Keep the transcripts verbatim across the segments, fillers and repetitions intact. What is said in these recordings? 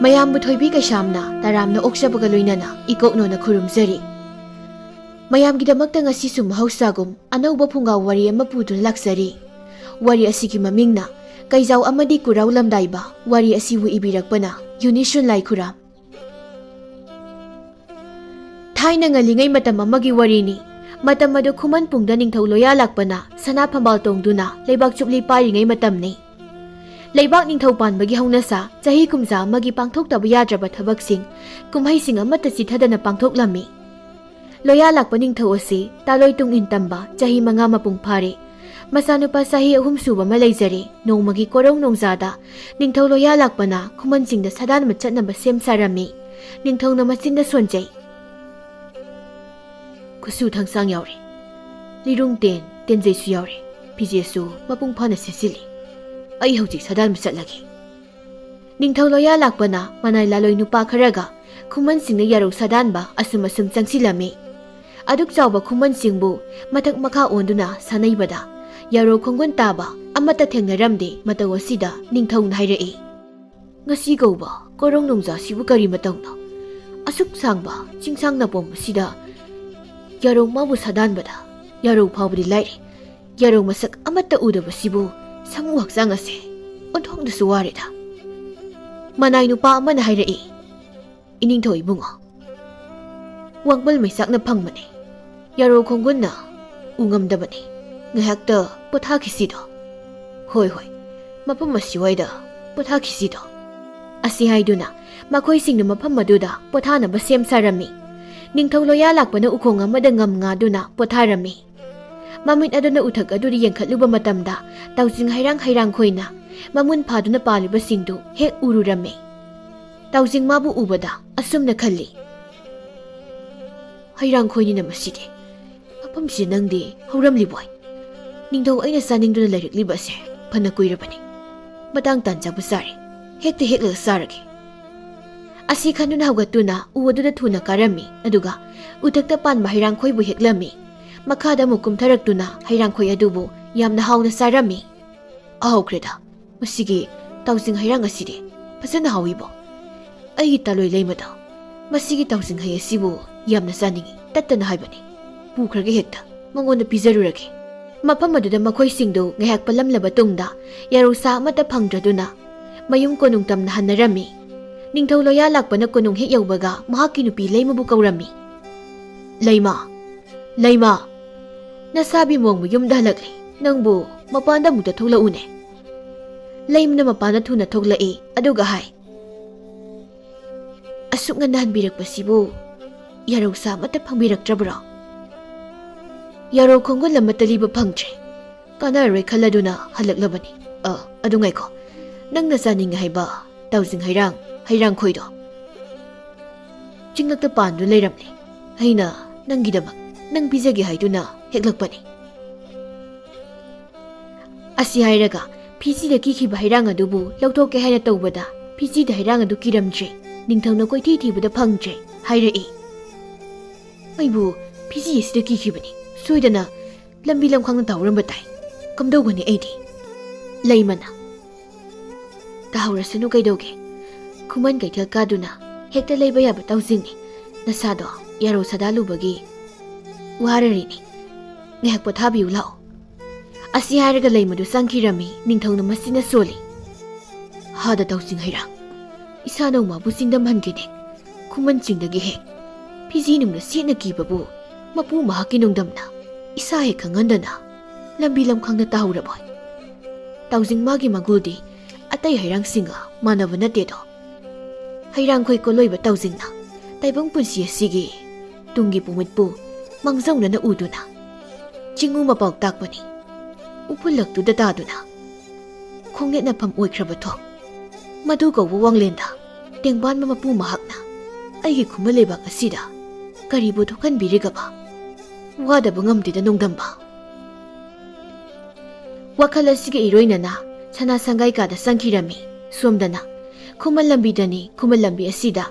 ꯃꯌꯥꯝꯕꯨ ꯊꯣꯏꯕꯤ ꯀꯩꯁꯥꯝꯅ ꯇꯔꯥꯝꯅ ꯑꯣꯛꯆꯕꯒ ꯂꯣꯏꯅꯅ ꯏꯀꯣꯛꯅꯣꯅ ꯈꯨꯔꯨꯝꯖꯔꯤ꯫ ꯃꯌꯥꯝꯒꯤꯗꯃꯛꯇ ꯉꯁꯤꯁꯨ ꯃꯍꯧꯁꯥꯒꯨꯝ ꯑꯅꯧꯕ ꯐꯨꯡꯒꯥ ꯋꯥꯔꯤ ꯑꯃ ꯄꯨꯗꯨꯅ ꯂꯥꯛꯆꯔꯤ꯫ ꯋꯥꯔꯤ ꯑꯁꯤꯒꯤ ꯃꯃꯤꯡꯅ ꯀꯩꯖꯥꯎ ꯑꯃꯗꯤ ꯀꯨꯔꯥꯎ ꯂꯝꯗꯥꯏꯕ꯫ ꯋꯥꯔꯤ ꯑꯁꯤꯕꯨ ꯏꯕꯤꯔꯛꯄꯅ ꯌꯨꯅꯤꯁꯨꯟ ꯂꯥꯏꯈꯨꯔꯥꯝ꯫ ꯊꯥꯏꯅ ꯉꯜꯂꯤꯉꯩ ꯃꯇꯝ ꯑꯃꯒꯤ ꯋꯥꯔꯤꯅꯤ꯫ ꯃꯇꯝ ꯑꯗꯨ ꯈꯨꯃꯟ ꯄꯨꯡꯗ ꯅꯤꯡꯊꯧ ꯂꯣꯌꯥ ꯂꯥꯛꯄꯅ ꯁꯅꯥ ꯐꯝꯕꯥꯜ ꯇꯣꯡꯗꯨꯅ ꯂꯩꯕꯥꯛ ꯆꯨꯞꯂꯤ ꯄꯥꯏꯔꯤꯉꯩ ꯃꯇꯝꯅꯤ꯫ ꯂꯩꯕꯥꯛ ꯅꯤꯡꯊꯧ ꯄꯥꯟꯕꯒꯤ ꯍꯧꯅꯁꯥ ꯆꯍꯤ ꯀꯨꯝꯖꯥ ꯑꯃꯒꯤ ꯄꯥꯡꯊꯣꯛꯇꯕ ꯌꯥꯗ꯭ꯔꯕ ꯊꯕꯛꯁꯤꯡ, ꯀꯨꯝꯍꯩꯁꯤꯡ ꯑꯃꯠꯇ ꯆꯤꯊꯗꯅ ꯄꯥꯡꯊꯣꯛꯂꯝꯃꯤ꯫ ꯂꯣꯌꯥ ꯂꯥꯛꯄ ꯅꯤꯡꯊꯧ ꯑꯁꯤ ꯇꯥꯂꯣꯏ ꯇꯨꯡ ꯏꯟ ꯇꯝꯕ ꯆꯍꯤ ꯃꯉꯥ ꯃꯄꯨꯡ ꯐꯥꯔꯦ꯫ ꯃꯆꯥꯅꯨꯄꯥ ꯆꯍꯤ ꯑꯍꯨꯝ ꯁꯨꯕ ꯑꯃ ꯂꯩꯖꯔꯦ꯫ ꯅꯣꯡꯃꯒꯤ ꯀꯣꯔꯧ ꯅꯣꯡꯖꯥꯗ ꯅꯤꯡꯊꯧ ꯂꯣꯌꯥ ꯂꯥꯛꯄꯅ ꯈꯨꯃꯟꯁꯤꯡꯗ ꯁꯥꯗꯥꯟꯕ ꯆꯠꯅꯕ ꯁꯦꯝ ꯁꯥꯔꯝꯃꯤ꯫ ꯅꯤꯡꯊꯧꯅ ꯃꯆꯤꯟꯗ ꯁꯣꯟꯖꯩ꯫ ꯈꯨꯠꯁꯨ ꯊꯥꯡꯁꯥꯡ ꯌꯥꯎꯔꯦ꯫ ꯂꯤꯔꯨꯡ ꯇꯦꯟ, ꯇꯦꯟꯖꯩꯁꯨ ꯌꯥꯎꯔꯦ꯫ ꯐꯤꯖꯦꯠꯁꯨ ꯃꯄꯨꯡ ꯐꯥꯅ ꯁꯦꯠꯆꯤꯜꯂꯤ꯫ ꯑꯩ ꯍꯧꯖꯤꯛ ꯁꯥꯗꯥꯟꯕ ꯆꯠꯂꯒꯦ꯫ ꯅꯤꯡꯊꯧ ꯂꯣꯌꯥ ꯂꯥꯛꯄꯅ ꯃꯅꯥꯏ ꯂꯥꯂꯣꯏ ꯅꯨꯄꯥ ꯈꯔꯒ ꯈꯨꯃꯟꯁꯤꯡꯅ ꯌꯥꯔꯧ ꯁꯥꯗꯥꯟꯕ ꯑꯁꯨꯝ ꯑꯁꯨꯝ ꯆꯪꯁꯤꯜꯂꯝꯃꯤ꯫ ꯑꯗꯨꯛ ꯆꯥꯎꯕ ꯈꯨꯃꯟꯁꯤꯡꯕꯨ ꯃꯊꯛ ꯃꯈꯥ ꯑꯣꯟꯗꯨꯅ ꯁꯥꯟꯅꯩꯕꯗ ꯌꯥꯔꯧ ꯈꯣꯡꯒꯨꯟ ꯇꯥꯕ ꯑꯃꯠꯇ ꯊꯦꯡꯅꯔꯝꯗꯦ꯫ ꯃꯇꯧ ꯑꯁꯤꯗ ꯅꯤꯡꯊꯧꯅ ꯍꯥꯏꯔꯛꯏ, "ꯉꯁꯤ ꯀꯧꯕ ꯀꯣꯔꯧ ꯅꯣꯡꯖꯥꯁꯤꯕꯨ ꯀꯔꯤ ꯃꯇꯧꯅꯣ? ꯑꯁꯨꯛ ꯁꯥꯡꯕ ꯆꯤꯡꯁꯥꯡ ꯅꯥꯄꯣꯝ ꯑꯁꯤꯗ ꯌꯥꯔꯧ ꯃꯥꯕꯨ ꯁꯥꯗꯥꯟꯕꯗ ꯌꯥꯔꯧ ꯐꯥꯎꯕꯗꯤ ꯂꯥꯏꯔꯤ꯫ ꯌꯥꯔꯧ ꯃꯁꯛ ꯑꯃꯠꯇ ꯎꯗꯕꯁꯤꯕꯨ ꯁꯥꯃꯨ ꯍꯛꯆꯥꯡ ꯑꯁꯦ ꯑꯣꯟꯊꯣꯛꯅꯁꯨ ꯋꯥꯔꯦꯗ꯫" ꯃꯅꯥꯏ ꯅꯨꯄꯥ ꯑꯃꯅ ꯍꯥꯏꯔꯛꯏ, "ꯏꯅꯤꯡꯊꯧ ꯏꯕꯨꯡꯉꯣ, ꯋꯥꯡꯕꯜ ꯃꯩꯆꯥꯛꯅ ꯐꯪꯕꯅꯦ꯫ ꯌꯥꯔꯧ ꯈꯣꯡꯒꯨꯟꯅ ꯎ ꯉꯝꯗꯕꯅꯦ꯫ ꯉꯥꯏꯍꯥꯛꯇ ꯄꯣꯊꯥꯈꯤꯁꯤꯗꯣ꯫ ꯍꯣꯏ, ꯍꯣꯏ, ꯃꯐꯝ ꯑꯁꯤꯋꯥꯏꯗ ꯄꯣꯊꯥꯈꯤꯁꯤꯗꯣ꯫" ꯑꯁꯤ ꯍꯥꯏꯗꯨꯅ ꯃꯈꯣꯏꯁꯤꯡꯅ ꯃꯐꯝ ꯑꯗꯨꯗ ꯄꯣꯊꯥꯅꯕ ꯁꯦꯝ ꯁꯥꯔꯝꯃꯤ꯫ ꯅꯤꯡꯊꯧ ꯂꯣꯌꯥ ꯂꯥꯛꯄꯅ ꯎꯈꯣꯡ ꯑꯃꯗ ꯉꯝ ꯉꯥꯗꯨꯅ ꯄꯣꯊꯥꯔꯝꯃꯤ꯫ ꯃꯃꯤꯠ ꯑꯗꯨꯅ ꯎꯊꯛ ꯑꯗꯨꯗ ꯌꯦꯡꯈꯠꯂꯨꯕ ꯃꯇꯝꯗ ꯇꯥꯎꯖꯤꯡ ꯍꯩꯔꯥꯡ ꯍꯩꯔꯥꯡꯈꯣꯏꯅ ꯃꯃꯨꯟ ꯐꯥꯗꯨꯅ ꯄꯥꯜꯂꯤꯕꯁꯤꯡꯗꯨ ꯍꯦꯛ ꯎꯔꯨꯔꯝꯃꯤ꯫ ꯇꯥꯎꯖꯤꯡ ꯃꯥꯕꯨ ꯎꯕꯗ ꯑꯁꯨꯝꯅ ꯈꯜꯂꯤ, "ꯍꯩꯔꯥꯡꯈꯣꯏꯅꯤꯅ ꯃꯁꯤꯗꯤ꯫ ꯃꯐꯝꯁꯤꯗ ꯅꯪꯗꯤ ꯍꯧꯔꯝꯂꯤꯕꯣꯏ? ꯅꯤꯡꯊꯧ ꯑꯩꯅ ꯆꯥꯅꯤꯡꯗꯨꯅ ꯂꯩꯔꯛꯂꯤꯕ ꯑꯁꯦ ꯐꯅ ꯀꯨꯏꯔꯕꯅꯤ꯫ ꯃꯇꯥꯡ ꯇꯥꯟ ꯆꯥꯕ ꯆꯥꯔꯦ꯫ ꯍꯦꯛꯇ ꯍꯦꯛꯂꯒ ꯆꯥꯔꯒꯦ꯫" ꯑꯁꯤ ꯈꯟꯗꯨꯅ ꯍꯧꯒꯠꯇꯨꯅ ꯎ ꯑꯗꯨꯗ ꯊꯨꯅ ꯀꯥꯔꯝꯃꯤ꯫ ꯑꯗꯨꯒ ꯎꯊꯛꯇ ꯄꯥꯟꯕ ꯍꯩꯔꯥꯡꯈꯣꯏꯕꯨ ꯍꯦꯛꯂꯝꯃꯤ꯫ ꯃꯈꯥꯗ ꯑꯃꯨꯛ ꯀꯨꯝꯊꯔꯛꯇꯨꯅ ꯍꯩꯔꯥꯡꯈꯣꯏ ꯑꯗꯨꯕꯨ ꯌꯥꯝꯅ ꯍꯥꯎꯅ ꯆꯥꯔꯝꯃꯤ꯫ "ꯑꯍꯧꯈ꯭ꯔꯦꯗ, ꯃꯁꯤꯒꯤ ꯇꯥꯎꯖꯤꯡ ꯍꯩꯔꯥꯡ ꯑꯁꯤꯗꯤ ꯐꯖꯅ ꯍꯥꯎꯏꯕꯣ꯫ ꯑꯩꯒꯤ ꯇꯥꯂꯣꯏ ꯂꯩꯃꯗꯣ, ꯃꯁꯤꯒꯤ ꯇꯥꯎꯖꯤꯡ ꯍꯩ ꯑꯁꯤꯕꯨ ꯌꯥꯝꯅ ꯆꯥꯅꯤꯡꯏ, ꯇꯠꯇꯅ ꯍꯥꯏꯕꯅꯤ꯫ ꯄꯨꯈ꯭ꯔꯒꯦ ꯍꯦꯛꯇ, ꯃꯉꯣꯟꯗ ꯄꯤꯖꯔꯨꯔꯒꯦ꯫ ꯃꯐꯝ ꯑꯗꯨꯗ ꯃꯈꯣꯏꯁꯤꯡꯗꯨ ꯉꯥꯏꯍꯥꯛ ꯄꯜꯂꯝꯂꯕ ꯇꯨꯡꯗ, ꯌꯥꯔꯧꯁꯥ ꯑꯃꯠꯇ ꯐꯪꯗ꯭ꯔꯗꯨꯅ ꯃꯌꯨꯝ ꯀꯣꯅꯨꯡ ꯇꯝꯅ ꯍꯟꯅꯔꯝꯃꯤ꯫ ꯅꯤꯡꯊꯧ ꯂꯣꯌꯥ ꯂꯥꯛꯄꯅ ꯀꯣꯅꯨꯡ ꯍꯦꯛ ꯌꯧꯕꯒ ꯃꯍꯥꯛꯀꯤ ꯅꯨꯄꯤ ꯂꯩꯃꯕꯨ ꯀꯧꯔꯝꯃꯤ꯫ "ꯂꯩꯃ, ꯂꯩꯃ, ꯅꯁꯥꯕꯤ ꯃꯣꯡꯕ ꯌꯨꯝꯗ ꯍꯜꯂꯛꯂꯦ꯫ ꯅꯪꯕꯨ ꯃꯄꯥꯟꯗ ꯑꯃꯨꯛꯇ ꯊꯣꯛꯂꯛꯎꯅꯦ꯫" ꯂꯩꯃꯅ ꯃꯄꯥꯟꯗ ꯊꯨꯅ ꯊꯣꯛꯂꯛꯏ, ꯑꯗꯨꯒ ꯍꯥꯏ, "ꯑꯁꯨꯛ ꯉꯟꯅ ꯍꯟꯕꯤꯔꯛꯄꯁꯤꯕꯨ ꯌꯥꯔꯧꯁꯥ ꯑꯃꯠꯇ ꯐꯪꯕꯤꯔꯛꯇ꯭ꯔꯕ꯭ꯔꯣ?" "ꯌꯥꯔꯧ ꯈꯣꯡꯒꯨꯜ ꯑꯃꯠꯇ ꯂꯤꯕ ꯐꯪꯗ꯭ꯔꯦ꯫ ꯀꯥꯟꯅꯔꯔꯣꯏ ꯈꯜꯂꯗꯨꯅ ꯍꯜꯂꯛꯂꯕꯅꯤ꯫ ꯑ, ꯑꯗꯨ ꯉꯥꯏꯈꯣ꯫ ꯅꯪꯅ ꯆꯥꯅꯤꯡꯉꯦ ꯍꯥꯏꯕ ꯇꯥꯎꯖꯤꯡ ꯍꯩꯔꯥꯡ, ꯍꯩꯔꯥꯡꯈꯣꯏꯗꯣ ꯆꯤꯡꯂꯛꯇ ꯄꯥꯟꯗꯨꯅ ꯂꯩꯔꯝꯂꯦ꯫ ꯑꯩꯅ ꯅꯪꯒꯤꯗꯃꯛ ꯅꯪ ꯄꯤꯖꯒꯦ ꯍꯥꯏꯗꯨꯅ ꯍꯦꯛꯂꯛꯄꯅꯤ꯫" ꯑꯁꯤ ꯍꯥꯏꯔꯒ ꯐꯤꯖꯤꯗ ꯀꯤꯈꯤꯕ ꯍꯩꯔꯥꯡ ꯑꯗꯨꯕꯨ ꯂꯧꯊꯣꯛꯀꯦ ꯍꯥꯏꯅ ꯇꯧꯕꯗ, ꯐꯤꯖꯤꯗ ꯍꯩꯔꯥꯡ ꯑꯗꯨ ꯀꯤꯔꯝꯗ꯭ꯔꯦ꯫ ꯅꯤꯡꯊꯧꯅ ꯀꯣꯏꯊꯤ ꯊꯤꯕꯗ ꯐꯪꯗ꯭ꯔꯦ ꯍꯥꯏꯔꯛꯏ꯫ "ꯑꯩꯕꯨ ꯐꯤꯖꯤ ꯑꯁꯤꯗ ꯀꯤꯈꯤꯕꯅꯤ꯫ ꯁꯣꯏꯗꯅ ꯂꯝꯕꯤ ꯂꯝꯈꯥꯡꯗ ꯇꯥꯍꯧꯔꯝꯕ ꯇꯥꯏ꯫ ꯀꯝꯗꯧꯒꯅꯤ ꯑꯩꯗꯤ?" ꯂꯩꯃꯅ, "ꯇꯥꯍꯧꯔꯁꯅꯨ ꯀꯩꯗꯧꯒꯦ? ꯈꯨꯃꯟ ꯀꯩꯊꯦꯜ ꯀꯥꯗꯨꯅ ꯍꯦꯛꯇ ꯂꯩꯕ ꯌꯥꯕ ꯇꯥꯎꯖꯤꯡꯅꯤ꯫ ꯅꯁꯥꯗꯣ ꯌꯥꯔꯧ ꯁꯥꯗꯥꯜꯂꯨꯕꯒꯤ ꯋꯥꯔꯔꯤꯅꯤ꯫ ꯉꯥꯏꯍꯥꯛ ꯄꯣꯊꯥꯕꯤꯌꯨ ꯂꯥꯛꯑꯣ꯫" ꯑꯁꯤ ꯍꯥꯏꯔꯒ ꯂꯩꯃꯗꯨ ꯆꯪꯈꯤꯔꯝꯃꯤ꯫ ꯅꯤꯡꯊꯧꯅ ꯃꯁꯤꯅ ꯁꯣꯜꯂꯤ꯫ "ꯍꯥꯗ ꯇꯥꯎꯖꯤꯡ ꯍꯩꯔꯥꯡ, ꯏꯁꯥ ꯅꯧꯃꯥꯕꯨ ꯆꯤꯡꯗꯝꯍꯟꯈꯤꯅꯦ꯫ ꯈꯨꯃꯟ ꯆꯤꯡꯗꯒꯤ ꯍꯦꯛ ꯐꯤꯖꯤ ꯅꯨꯡꯅ ꯁꯦꯠꯅ ꯀꯤꯕꯕꯨ ꯃꯄꯨ ꯃꯍꯥꯛꯀꯤ ꯅꯨꯡꯗꯝꯅ ꯏꯁꯥ ꯍꯦꯛ ꯈꯪꯍꯟꯗꯅ ꯂꯝꯕꯤ ꯂꯝꯈꯥꯡꯗ ꯇꯥꯍꯧꯔꯕꯣꯏ꯫ ꯇꯥꯎꯖꯤꯡ ꯃꯥꯒꯤ ꯃꯒꯨꯜꯗꯤ ꯑꯇꯩ ꯍꯩꯔꯥꯡꯁꯤꯡꯒ ꯃꯥꯟꯅꯕ ꯅꯠꯇꯦꯗꯣ꯫ ꯍꯩꯔꯥꯡꯈꯣꯏ ꯀꯣꯜꯂꯣꯏꯕ ꯇꯥꯎꯖꯤꯡꯅ ꯇꯥꯏꯕꯪ ꯄꯨꯟꯁꯤ ꯑꯁꯤꯒꯤ ꯇꯨꯡꯒꯤ ꯄꯨꯡꯃꯨꯠꯄꯨ ꯃꯥꯡꯖꯧꯅꯅ ꯎꯗꯨꯅ ꯆꯤꯡꯉꯨ ꯃꯄꯥꯎ ꯇꯥꯛꯄꯅꯤ꯫ ꯎꯐꯨꯜꯂꯛꯇꯨꯗ ꯇꯥꯗꯨꯅ ꯈꯣꯡꯅꯦꯠꯅꯐꯝ ꯑꯣꯏꯈ꯭ꯔꯕ ꯊꯣꯡ, ꯃꯗꯨ ꯀꯧꯕ ꯋꯥꯡꯂꯦꯟꯗ ꯇꯦꯡꯕꯥꯟꯕ ꯃꯄꯨ ꯃꯍꯥꯛꯅ ꯑꯩꯒꯤ ꯈꯨꯃꯟ ꯂꯩꯕꯥꯛ ꯑꯁꯤꯗ ꯀꯔꯤꯕꯨ ꯊꯣꯛꯍꯟꯕꯤꯔꯤꯒꯕ? ꯋꯥꯗꯕ ꯉꯝꯗꯦꯗ ꯅꯣꯡꯗꯝꯕ꯫" ꯋꯥꯈꯜ ꯑꯁꯤꯒ ꯏꯔꯣꯏꯅꯅ ꯁꯅꯥ ꯁꯪꯒꯥꯏ ꯀꯥꯗ ꯆꯪꯈꯤꯔꯝꯃꯤ꯫ ꯁꯣꯝꯗꯅ ꯈꯨꯃꯟ ꯂꯝꯕꯤꯗꯅꯤ꯫ ꯈꯨꯃꯟ ꯂꯝꯕꯤ ꯑꯁꯤꯗ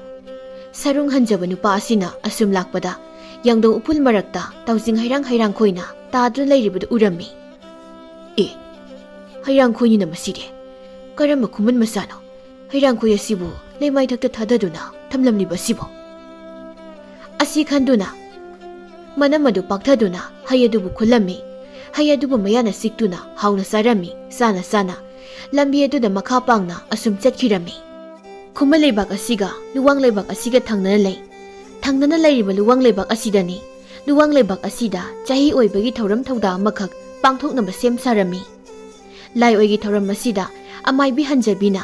ꯁꯔꯨꯡ ꯍꯟꯖꯕ ꯅꯨꯄꯥ ꯑꯁꯤꯅ ꯑꯁꯨꯝ ꯂꯥꯛꯄꯗ, ꯌꯥꯡꯗꯧ ꯎꯐꯨꯜ ꯃꯔꯛꯇ ꯇꯥꯎꯖꯤꯡ ꯍꯩꯔꯥꯡ ꯍꯩꯔꯥꯡꯈꯣꯏꯅ ꯇꯥꯗꯨꯅ ꯂꯩꯔꯤꯕꯗꯨ ꯎꯔꯝꯃꯤ꯫ "ꯑꯦ, ꯍꯩꯔꯥꯡꯈꯣꯏꯅꯤꯅ ꯃꯁꯤꯗꯤ꯫ ꯀꯔꯝꯕ ꯈꯨꯃꯟ ꯃꯆꯥꯅꯣ? ꯍꯩꯔꯥꯡꯈꯣꯏ ꯑꯁꯤꯕꯨ ꯂꯩꯃꯥꯏꯊꯛꯇ ꯊꯥꯗꯗꯨꯅ ꯊꯝꯂꯝꯂꯤꯕ ꯑꯁꯤꯕꯨ? ꯑꯁꯤ ꯈꯟꯗꯨꯅ ꯃꯅꯝ ꯑꯗꯨ ꯄꯥꯛꯊꯗꯨꯅ ꯍꯩ ꯑꯗꯨꯕꯨ ꯈꯨꯜꯂꯝꯃꯤ꯫ ꯍꯩ ꯑꯗꯨꯕꯨ ꯃꯌꯥꯅ ꯁꯤꯛꯇꯨꯅ ꯍꯥꯎꯅ ꯆꯥꯔꯝꯃꯤ꯫ ꯆꯥꯅ ꯆꯥꯅ ꯂꯝꯕꯤ ꯑꯗꯨꯗ ꯃꯈꯥ ꯄꯥꯡꯅ ꯑꯁꯨꯝ ꯆꯠꯈꯤꯔꯝꯃꯤ꯫ ꯈꯨꯃꯟ ꯂꯩꯕꯥꯛ ꯑꯁꯤꯒ ꯂꯨꯋꯥꯡ ꯂꯩꯕꯥꯛ ꯑꯁꯤꯒ ꯊꯪꯅꯅ ꯂꯩ꯫ ꯊꯪꯅꯅ ꯂꯩꯔꯤꯕ ꯂꯨꯋꯥꯡ ꯂꯩꯕꯥꯛ ꯑꯁꯤꯗꯅꯤ꯫ ꯂꯨꯋꯥꯡ ꯂꯩꯕꯥꯛ ꯑꯁꯤꯗ ꯆꯍꯤ ꯑꯣꯏꯕꯒꯤ ꯊꯧꯔꯝ ꯊꯧꯗꯥ ꯑꯃꯈꯛ ꯄꯥꯡꯊꯣꯛꯅꯕ ꯁꯦꯝ ꯁꯥꯔꯝꯃꯤ꯫ ꯂꯥꯏ ꯑꯣꯏꯒꯤ ꯊꯧꯔꯝ ꯑꯁꯤꯗ ꯑꯃꯥꯏꯕꯤ ꯍꯟꯖꯕꯤꯅ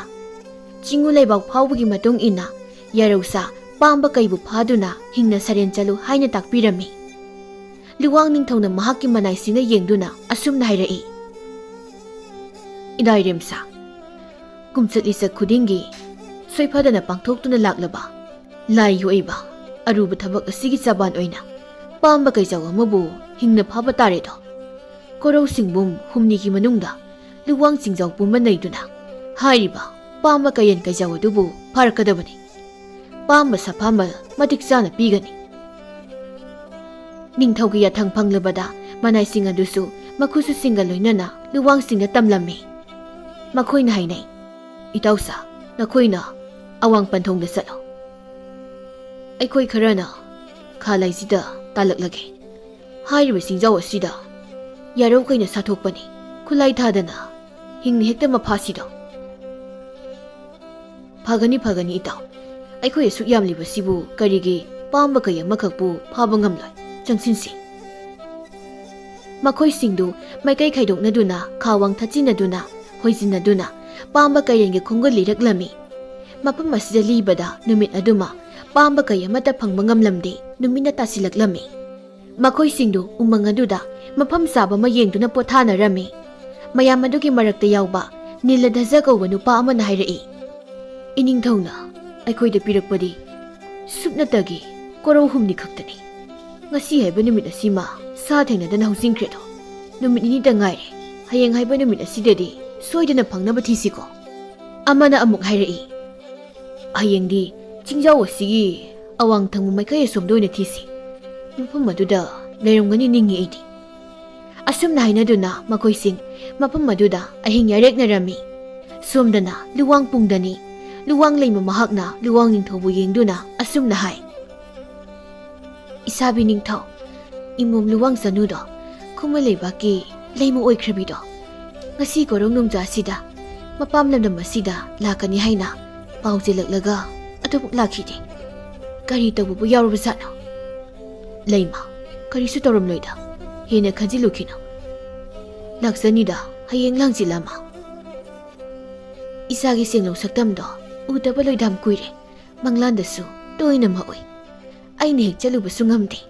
ꯆꯤꯡꯉꯨ ꯂꯩꯕꯥꯛ ꯐꯥꯎꯕꯒꯤ ꯃꯇꯨꯡ ꯏꯟꯅ ꯌꯥꯔꯧꯁꯥ ꯄꯥꯝꯕ ꯀꯩꯕꯨ ꯐꯥꯗꯨꯅ ꯍꯤꯡꯅ ꯁꯔꯦꯟ ꯆꯠꯂꯨ ꯍꯥꯏꯅ ꯇꯥꯛꯄꯤꯔꯝꯃꯤ꯫ ꯂꯨꯋꯥꯡ ꯅꯤꯡꯊꯧꯅ ꯃꯍꯥꯛꯀꯤ ꯃꯅꯥꯏꯁꯤꯡꯅ ꯌꯦꯡꯗꯨꯅ ꯑꯁꯨꯝꯅ ꯍꯥꯏꯔꯛꯏ, "ꯏꯗꯥꯏꯔꯦꯝꯁꯥ, ꯀꯨꯝꯆꯠ ꯂꯤꯆꯠ ꯈꯨꯗꯤꯡꯒꯤ ꯁꯣꯏꯐꯗꯅ ꯄꯥꯡꯊꯣꯛꯇꯨꯅ ꯂꯥꯛꯂꯕ ꯂꯥꯏꯒꯤ ꯑꯣꯏꯕ ꯑꯔꯨꯕ ꯊꯕꯛ ꯑꯁꯤꯒꯤ ꯆꯕꯥꯟ ꯑꯣꯏꯅ ꯄꯥꯝꯕ ꯀꯩꯖꯥꯎ ꯑꯃꯕꯨ ꯍꯤꯡꯅ ꯐꯥꯕ ꯇꯥꯔꯦꯗꯣ꯫ ꯀꯣꯔꯧ ꯁꯤꯡꯕꯨꯝ ꯍꯨꯝꯅꯤꯒꯤ ꯃꯅꯨꯡꯗ ꯂꯨꯋꯥꯡ ꯆꯤꯡꯖꯥꯎ ꯄꯨꯝꯕ ꯅꯩꯗꯨꯅ ꯍꯥꯏꯔꯤꯕ ꯄꯥꯝꯕ ꯀꯩꯌꯦꯟ ꯀꯩꯖꯥꯎ ꯑꯗꯨꯕꯨ ꯐꯥꯔꯛꯀꯗꯕꯅꯤ꯫ ꯄꯥꯝꯕ ꯁꯥꯐꯥꯃꯜ ꯃꯇꯤꯛ ꯆꯥꯅ ꯄꯤꯒꯅꯤ꯫" ꯅꯤꯡꯊꯧꯒꯤ ꯌꯥꯊꯪ ꯐꯪꯂꯕꯗ ꯃꯅꯥꯏꯁꯤꯡ ꯑꯗꯨꯁꯨ ꯃꯈꯨꯠꯁꯨꯁꯤꯡꯒ ꯂꯣꯏꯅꯅ ꯂꯨꯋꯥꯡꯁꯤꯡꯗ ꯇꯝꯂꯝꯃꯤ꯫ ꯃꯈꯣꯏꯅ ꯍꯥꯏꯅꯩ, "ꯏꯇꯥꯎꯁꯥ, ꯅꯈꯣꯏꯅ ꯑꯋꯥꯡ ꯄꯟꯊꯣꯡꯗ ꯆꯠꯂꯣ꯫ ꯑꯩꯈꯣꯏ ꯈꯔꯅ ꯈꯥ ꯂꯩꯁꯤꯗ ꯇꯥꯜꯂꯛꯂꯒꯦ꯫ ꯍꯥꯏꯔꯤꯕ ꯆꯤꯡꯖꯥꯎ ꯑꯁꯤꯗ ꯌꯥꯔꯧ ꯀꯩꯅ ꯁꯥꯊꯣꯛꯄꯅꯤ꯫ ꯈꯨꯠꯂꯥꯏ ꯊꯥꯗꯅ ꯍꯤꯡꯅ ꯍꯦꯛꯇ ꯃꯐꯥꯁꯤꯗꯣ꯫" "ꯐꯒꯅꯤ, ꯐꯒꯅꯤ ꯏꯇꯥꯎ꯫ ꯑꯩꯈꯣꯏ ꯑꯁꯨꯛ ꯌꯥꯝꯂꯤꯕꯁꯤꯕꯨ ꯀꯔꯤꯒꯤ ꯄꯥꯝꯕ ꯀꯩ ꯑꯃꯈꯛꯄꯨ ꯐꯥꯕ ꯉꯝꯂꯣꯏ? ꯆꯪꯁꯤꯟꯁꯤ꯫" ꯃꯈꯣꯏꯁꯤꯡꯗꯨ ꯃꯥꯏꯀꯩ ꯈꯥꯏꯗꯣꯛꯅꯗꯨꯅ, ꯈꯥ ꯋꯥꯡ ꯊꯠꯆꯤꯟꯅꯗꯨꯅ, ꯍꯣꯏꯖꯤꯟꯅꯗꯨꯅ ꯄꯥꯝꯕ ꯀꯩꯔꯦꯟꯒꯤ ꯈꯣꯡꯒꯨꯜ ꯂꯤꯔꯛꯂꯝꯃꯤ꯫ ꯃꯐꯝ ꯑꯁꯤꯗ ꯂꯤꯕꯗ ꯅꯨꯃꯤꯠ ꯑꯗꯨꯃ ꯄꯥꯝꯕ ꯀꯩ ꯑꯃꯠꯇ ꯐꯪꯕ ꯉꯝꯂꯝꯗꯦ꯫ ꯅꯨꯃꯤꯠꯅ ꯇꯥꯁꯤꯜꯂꯛꯂꯝꯃꯤ꯫ ꯃꯈꯣꯏꯁꯤꯡꯗꯨ ꯎꯃꯪ ꯑꯗꯨꯗ ꯃꯐꯝ ꯆꯥꯕ ꯑꯃ ꯌꯦꯡꯗꯨꯅ ꯄꯣꯊꯥꯅꯔꯝꯃꯤ꯫ ꯃꯌꯥꯝ ꯑꯗꯨꯒꯤ ꯃꯔꯛꯇ ꯌꯥꯎꯕ ꯅꯤꯂꯙꯖ ꯀꯧꯕ ꯅꯨꯄꯥ ꯑꯃꯅ ꯍꯥꯏꯔꯛꯏ, "ꯏꯅꯤꯡꯊꯧꯅ ꯑꯩꯈꯣꯏꯗ ꯄꯤꯔꯛꯄꯗꯤ ꯁꯨꯞꯅꯇꯒꯤ ꯀꯣꯔꯧ ꯍꯨꯝꯅꯤ ꯈꯛꯇꯅꯤ꯫ ꯉꯁꯤ ꯍꯥꯏꯕ ꯅꯨꯃꯤꯠ ꯑꯁꯤꯃ ꯁꯥ ꯊꯦꯡꯅꯗꯅ ꯍꯧꯖꯤꯟꯈ꯭ꯔꯦꯗꯣ꯫ ꯅꯨꯃꯤꯠ ꯅꯤꯅꯤꯇ ꯉꯥꯏꯔꯦ꯫ ꯍꯌꯦꯡ ꯍꯥꯏꯕ ꯅꯨꯃꯤꯠ ꯑꯁꯤꯗꯗꯤ ꯁꯣꯏꯗꯅ ꯐꯪꯅꯕ ꯊꯤꯁꯤꯀꯣ꯫" ꯑꯃꯅ ꯑꯃꯨꯛ ꯍꯥꯏꯔꯛꯏ, "ꯍꯌꯦꯡꯗꯤ ꯆꯤꯡꯖꯥꯎ ꯑꯁꯤꯒꯤ ꯑꯋꯥꯡ ꯊꯪꯕ ꯃꯥꯏꯀꯩ ꯑꯁꯣꯝꯗ ꯑꯣꯏꯅ ꯊꯤꯁꯤ꯫ ꯃꯐꯝ ꯑꯗꯨꯗ ꯂꯩꯔꯝꯒꯅꯤ ꯅꯤꯡꯉꯤ ꯑꯩꯗꯤ꯫" ꯑꯁꯨꯝꯅ ꯍꯥꯏꯅꯗꯨꯅ ꯃꯈꯣꯏꯁꯤꯡ ꯃꯐꯝ ꯑꯗꯨꯗ ꯑꯍꯤꯡ ꯌꯥꯔꯦꯛꯅꯔꯝꯃꯤ꯫ ꯁꯣꯝꯗꯅ ꯂꯨꯋꯥꯡ ꯄꯨꯡꯗꯅꯤ꯫ ꯂꯨꯋꯥꯡ ꯂꯩꯃ ꯃꯍꯥꯛꯅ ꯂꯨꯋꯥꯡ ꯅꯤꯡꯊꯧꯕꯨ ꯌꯦꯡꯗꯨꯅ ꯑꯁꯨꯝꯅ ꯍꯥꯏ, "ꯏꯁꯥꯕꯤ ꯅꯤꯡꯊꯧ, ꯏꯃꯣꯝ ꯂꯨꯋꯥꯡ ꯆꯅꯨꯗꯣ ꯈꯨꯃꯟ ꯂꯩꯕꯥꯛꯀꯤ ꯂꯩꯃ ꯑꯣꯏꯈ꯭ꯔꯕꯤꯗꯣ ꯉꯁꯤ ꯀꯣꯔꯧ ꯅꯣꯡꯖꯥ ꯑꯁꯤꯗ ꯃꯄꯥꯝ ꯂꯝꯗꯝ ꯑꯁꯤꯗ ꯂꯥꯛꯀꯅꯤ ꯍꯥꯏꯅ ꯄꯥꯎ ꯆꯦꯜꯂꯛꯂꯒ ꯑꯗꯨꯃꯛ ꯂꯥꯛꯈꯤꯗꯦ꯫ ꯀꯔꯤ ꯇꯧꯕꯕꯨ ꯌꯥꯎꯔꯕꯖꯥꯠꯅꯣ?" "ꯂꯩꯃ, ꯀꯔꯤꯁꯨ ꯇꯧꯔꯝꯂꯣꯏꯗ, ꯍꯦꯟꯅ ꯈꯟꯖꯤꯜꯂꯨꯈꯤꯅꯨ꯫ ꯂꯥꯛꯆꯅꯤꯗ, ꯍꯌꯦꯡ ꯂꯥꯡꯖꯤꯜ ꯑꯃ꯫ ꯏꯆꯥꯒꯤ ꯁꯦꯡꯂꯧ ꯁꯛꯇꯝꯗꯣ ꯎꯗꯕ ꯂꯣꯏꯗꯥꯝ ꯀꯨꯏꯔꯦ꯫ ꯃꯪꯂꯥꯟꯗꯁꯨ ꯇꯣꯏꯅ ꯃꯛꯎꯏ꯫ ꯑꯩꯅ ꯍꯦꯛ ꯆꯠꯂꯨꯕꯁꯨ ꯉꯝꯗꯦ꯫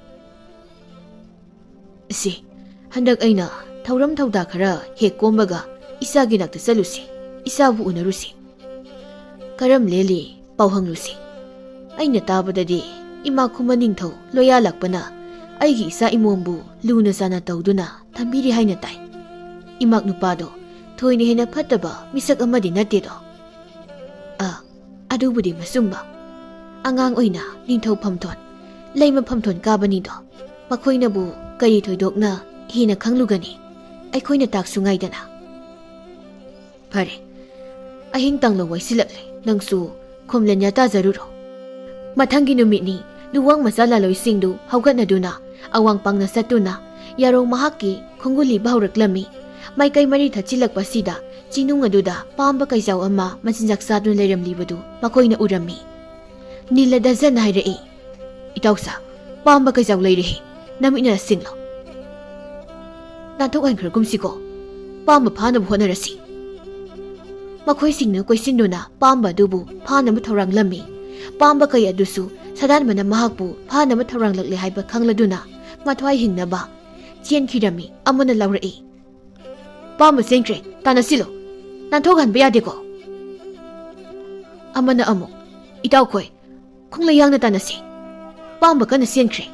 ꯁꯤ, ꯍꯟꯗꯛ ꯑꯩꯅ ꯊꯧꯔꯝ ꯊꯧꯗꯥ ꯈꯔ ꯍꯦꯛ ꯀꯣꯝꯕꯒ ꯏꯆꯥꯒꯤ ꯅꯥꯛꯇ ꯆꯠꯂꯨꯁꯤ, ꯏꯆꯥꯕꯨ ꯎꯅꯔꯨꯁꯤ꯫ ꯀꯔꯝ ꯂꯦꯜꯂꯤ ꯄꯥꯎ ꯍꯪꯂꯨꯁꯤ꯫ ꯑꯩꯅ ꯇꯥꯕꯗꯗꯤ ꯏꯃꯥ ꯈꯨꯃꯟ ꯅꯤꯡꯊꯧ ꯂꯣꯌꯥ ꯂꯥꯛꯄꯅ ꯑꯩꯒꯤ ꯏꯆꯥ ꯏꯃꯣꯝꯕꯨ ꯂꯨꯅ ꯆꯥꯟꯅ ꯇꯧꯗꯨꯅ ꯊꯝꯕꯤꯔꯤ ꯍꯥꯏꯅ ꯇꯥꯏ꯫ ꯏꯃꯥꯛ ꯅꯨꯄꯥꯗꯣ ꯊꯣꯏꯅ ꯍꯦꯟꯅ ꯐꯠꯇꯕ ꯃꯤꯁꯛ ꯑꯃꯗꯤ ꯅꯠꯇꯦꯗꯣ꯫ ꯑ, ꯑꯗꯨꯕꯨꯗꯤ ꯃꯆꯨꯝꯕ꯫ ꯑꯉꯥꯡ ꯑꯣꯏꯅ ꯅꯤꯡꯊꯧ ꯐꯝꯊꯣꯟ, ꯂꯩꯃ ꯐꯝꯊꯣꯟ ꯀꯥꯕꯅꯤꯗꯣ꯫ ꯃꯈꯣꯏꯅꯕꯨ ꯀꯔꯤ ꯊꯣꯏꯗꯣꯛꯅ ꯍꯦꯟꯅ ꯈꯪꯂꯨꯒꯅꯤ? ꯑꯩꯈꯣꯏꯅ ꯇꯥꯛꯁꯨ ꯉꯥꯏꯗꯅ꯫ ꯐꯔꯦ, ꯑꯍꯤꯡ ꯇꯥꯡꯂꯧ ꯋꯥꯏꯁꯤꯜꯂꯛꯂꯦ, ꯅꯪꯁꯨ ꯈꯣꯝꯂꯦꯟꯌꯥ ꯇꯥꯖꯔꯨꯔꯣ꯫ ꯃꯊꯪꯒꯤ ꯅꯨꯃꯤꯠꯅꯤ ꯂꯨꯋꯥꯡ ꯃꯆꯥ ꯂꯥꯂꯣꯏꯁꯤꯡꯗꯨ ꯍꯧꯒꯠꯅꯗꯨꯅ ꯑꯋꯥꯡ ꯄꯥꯡꯅ ꯆꯠꯇꯨꯅ ꯌꯥꯔꯧ ꯃꯍꯥꯛꯀꯤ ꯈꯣꯡꯒꯨꯜ ꯂꯤꯕ ꯍꯧꯔꯛꯂꯝꯃꯤ꯫ ꯃꯥꯏꯀꯩ ꯃꯔꯤ ꯊꯠꯆꯤꯜꯂꯛꯄꯁꯤꯗ ꯆꯤꯅꯨꯡ ꯑꯗꯨꯗ ꯄꯥꯝꯕ ꯀꯩꯖꯥꯎ ꯑꯃ ꯃꯆꯤꯟꯖꯥꯛ ꯆꯥꯗꯨꯅ ꯂꯩꯔꯝꯂꯤꯕꯗꯨ ꯃꯈꯣꯏꯅ ꯎꯔꯝꯃꯤ꯫ ꯅꯤꯂꯗꯖꯟ ꯍꯥꯏꯔꯛꯏ, "ꯏꯇꯥꯎꯆꯥ, ꯄꯥꯝꯕ ꯀꯩꯖꯥꯎ ꯂꯩꯔꯦ, ꯅꯃꯤꯠꯅ ꯁꯤꯡꯂꯣ꯫ ꯅꯥꯟꯊꯣꯛꯍꯟꯈ꯭ꯔꯒꯨꯝꯁꯤꯀꯣ꯫ ꯄꯥꯝꯕ ꯐꯥꯅꯕ ꯍꯣꯠꯅꯔꯁꯤ꯫" ꯃꯈꯣꯏꯁꯤꯡꯅ ꯀꯣꯏꯁꯤꯟꯗꯨꯅ ꯄꯥꯝꯕ ꯑꯗꯨꯕꯨ ꯐꯥꯅꯕ ꯊꯧꯔꯥꯡꯂꯝꯃꯤ꯫ ꯄꯥꯝꯕ ꯀꯩ ꯑꯗꯨꯁꯨ ꯁꯥꯗꯥꯟꯕꯅ ꯃꯍꯥꯛꯄꯨ ꯐꯥꯅꯕ ꯊꯧꯔꯥꯡꯂꯛꯂꯦ ꯍꯥꯏꯕ ꯈꯪꯂꯗꯨꯅ ꯃꯊ꯭ꯋꯥꯏ ꯍꯤꯡꯅꯕ ꯆꯦꯟꯈꯤꯔꯝꯃꯤ꯫ ꯑꯃꯅ ꯂꯥꯎꯔꯛꯏ, "ꯄꯥꯝꯕ ꯆꯦꯟꯈ꯭ꯔꯦ, ꯇꯥꯟꯅꯁꯤꯜꯂꯣ, ꯅꯥꯟꯊꯣꯛꯍꯟꯕ ꯌꯥꯗꯦꯀꯣ꯫" ꯑꯃꯅ ꯑꯃꯨꯛ, "ꯏꯇꯥꯎꯈꯣꯏ, ꯈꯣꯡꯂꯩ ꯌꯥꯡꯅ ꯇꯥꯟꯅꯁꯤ, ꯄꯥꯝꯕ ꯀꯟꯅ ꯆꯦꯟꯈ꯭ꯔꯦ꯫"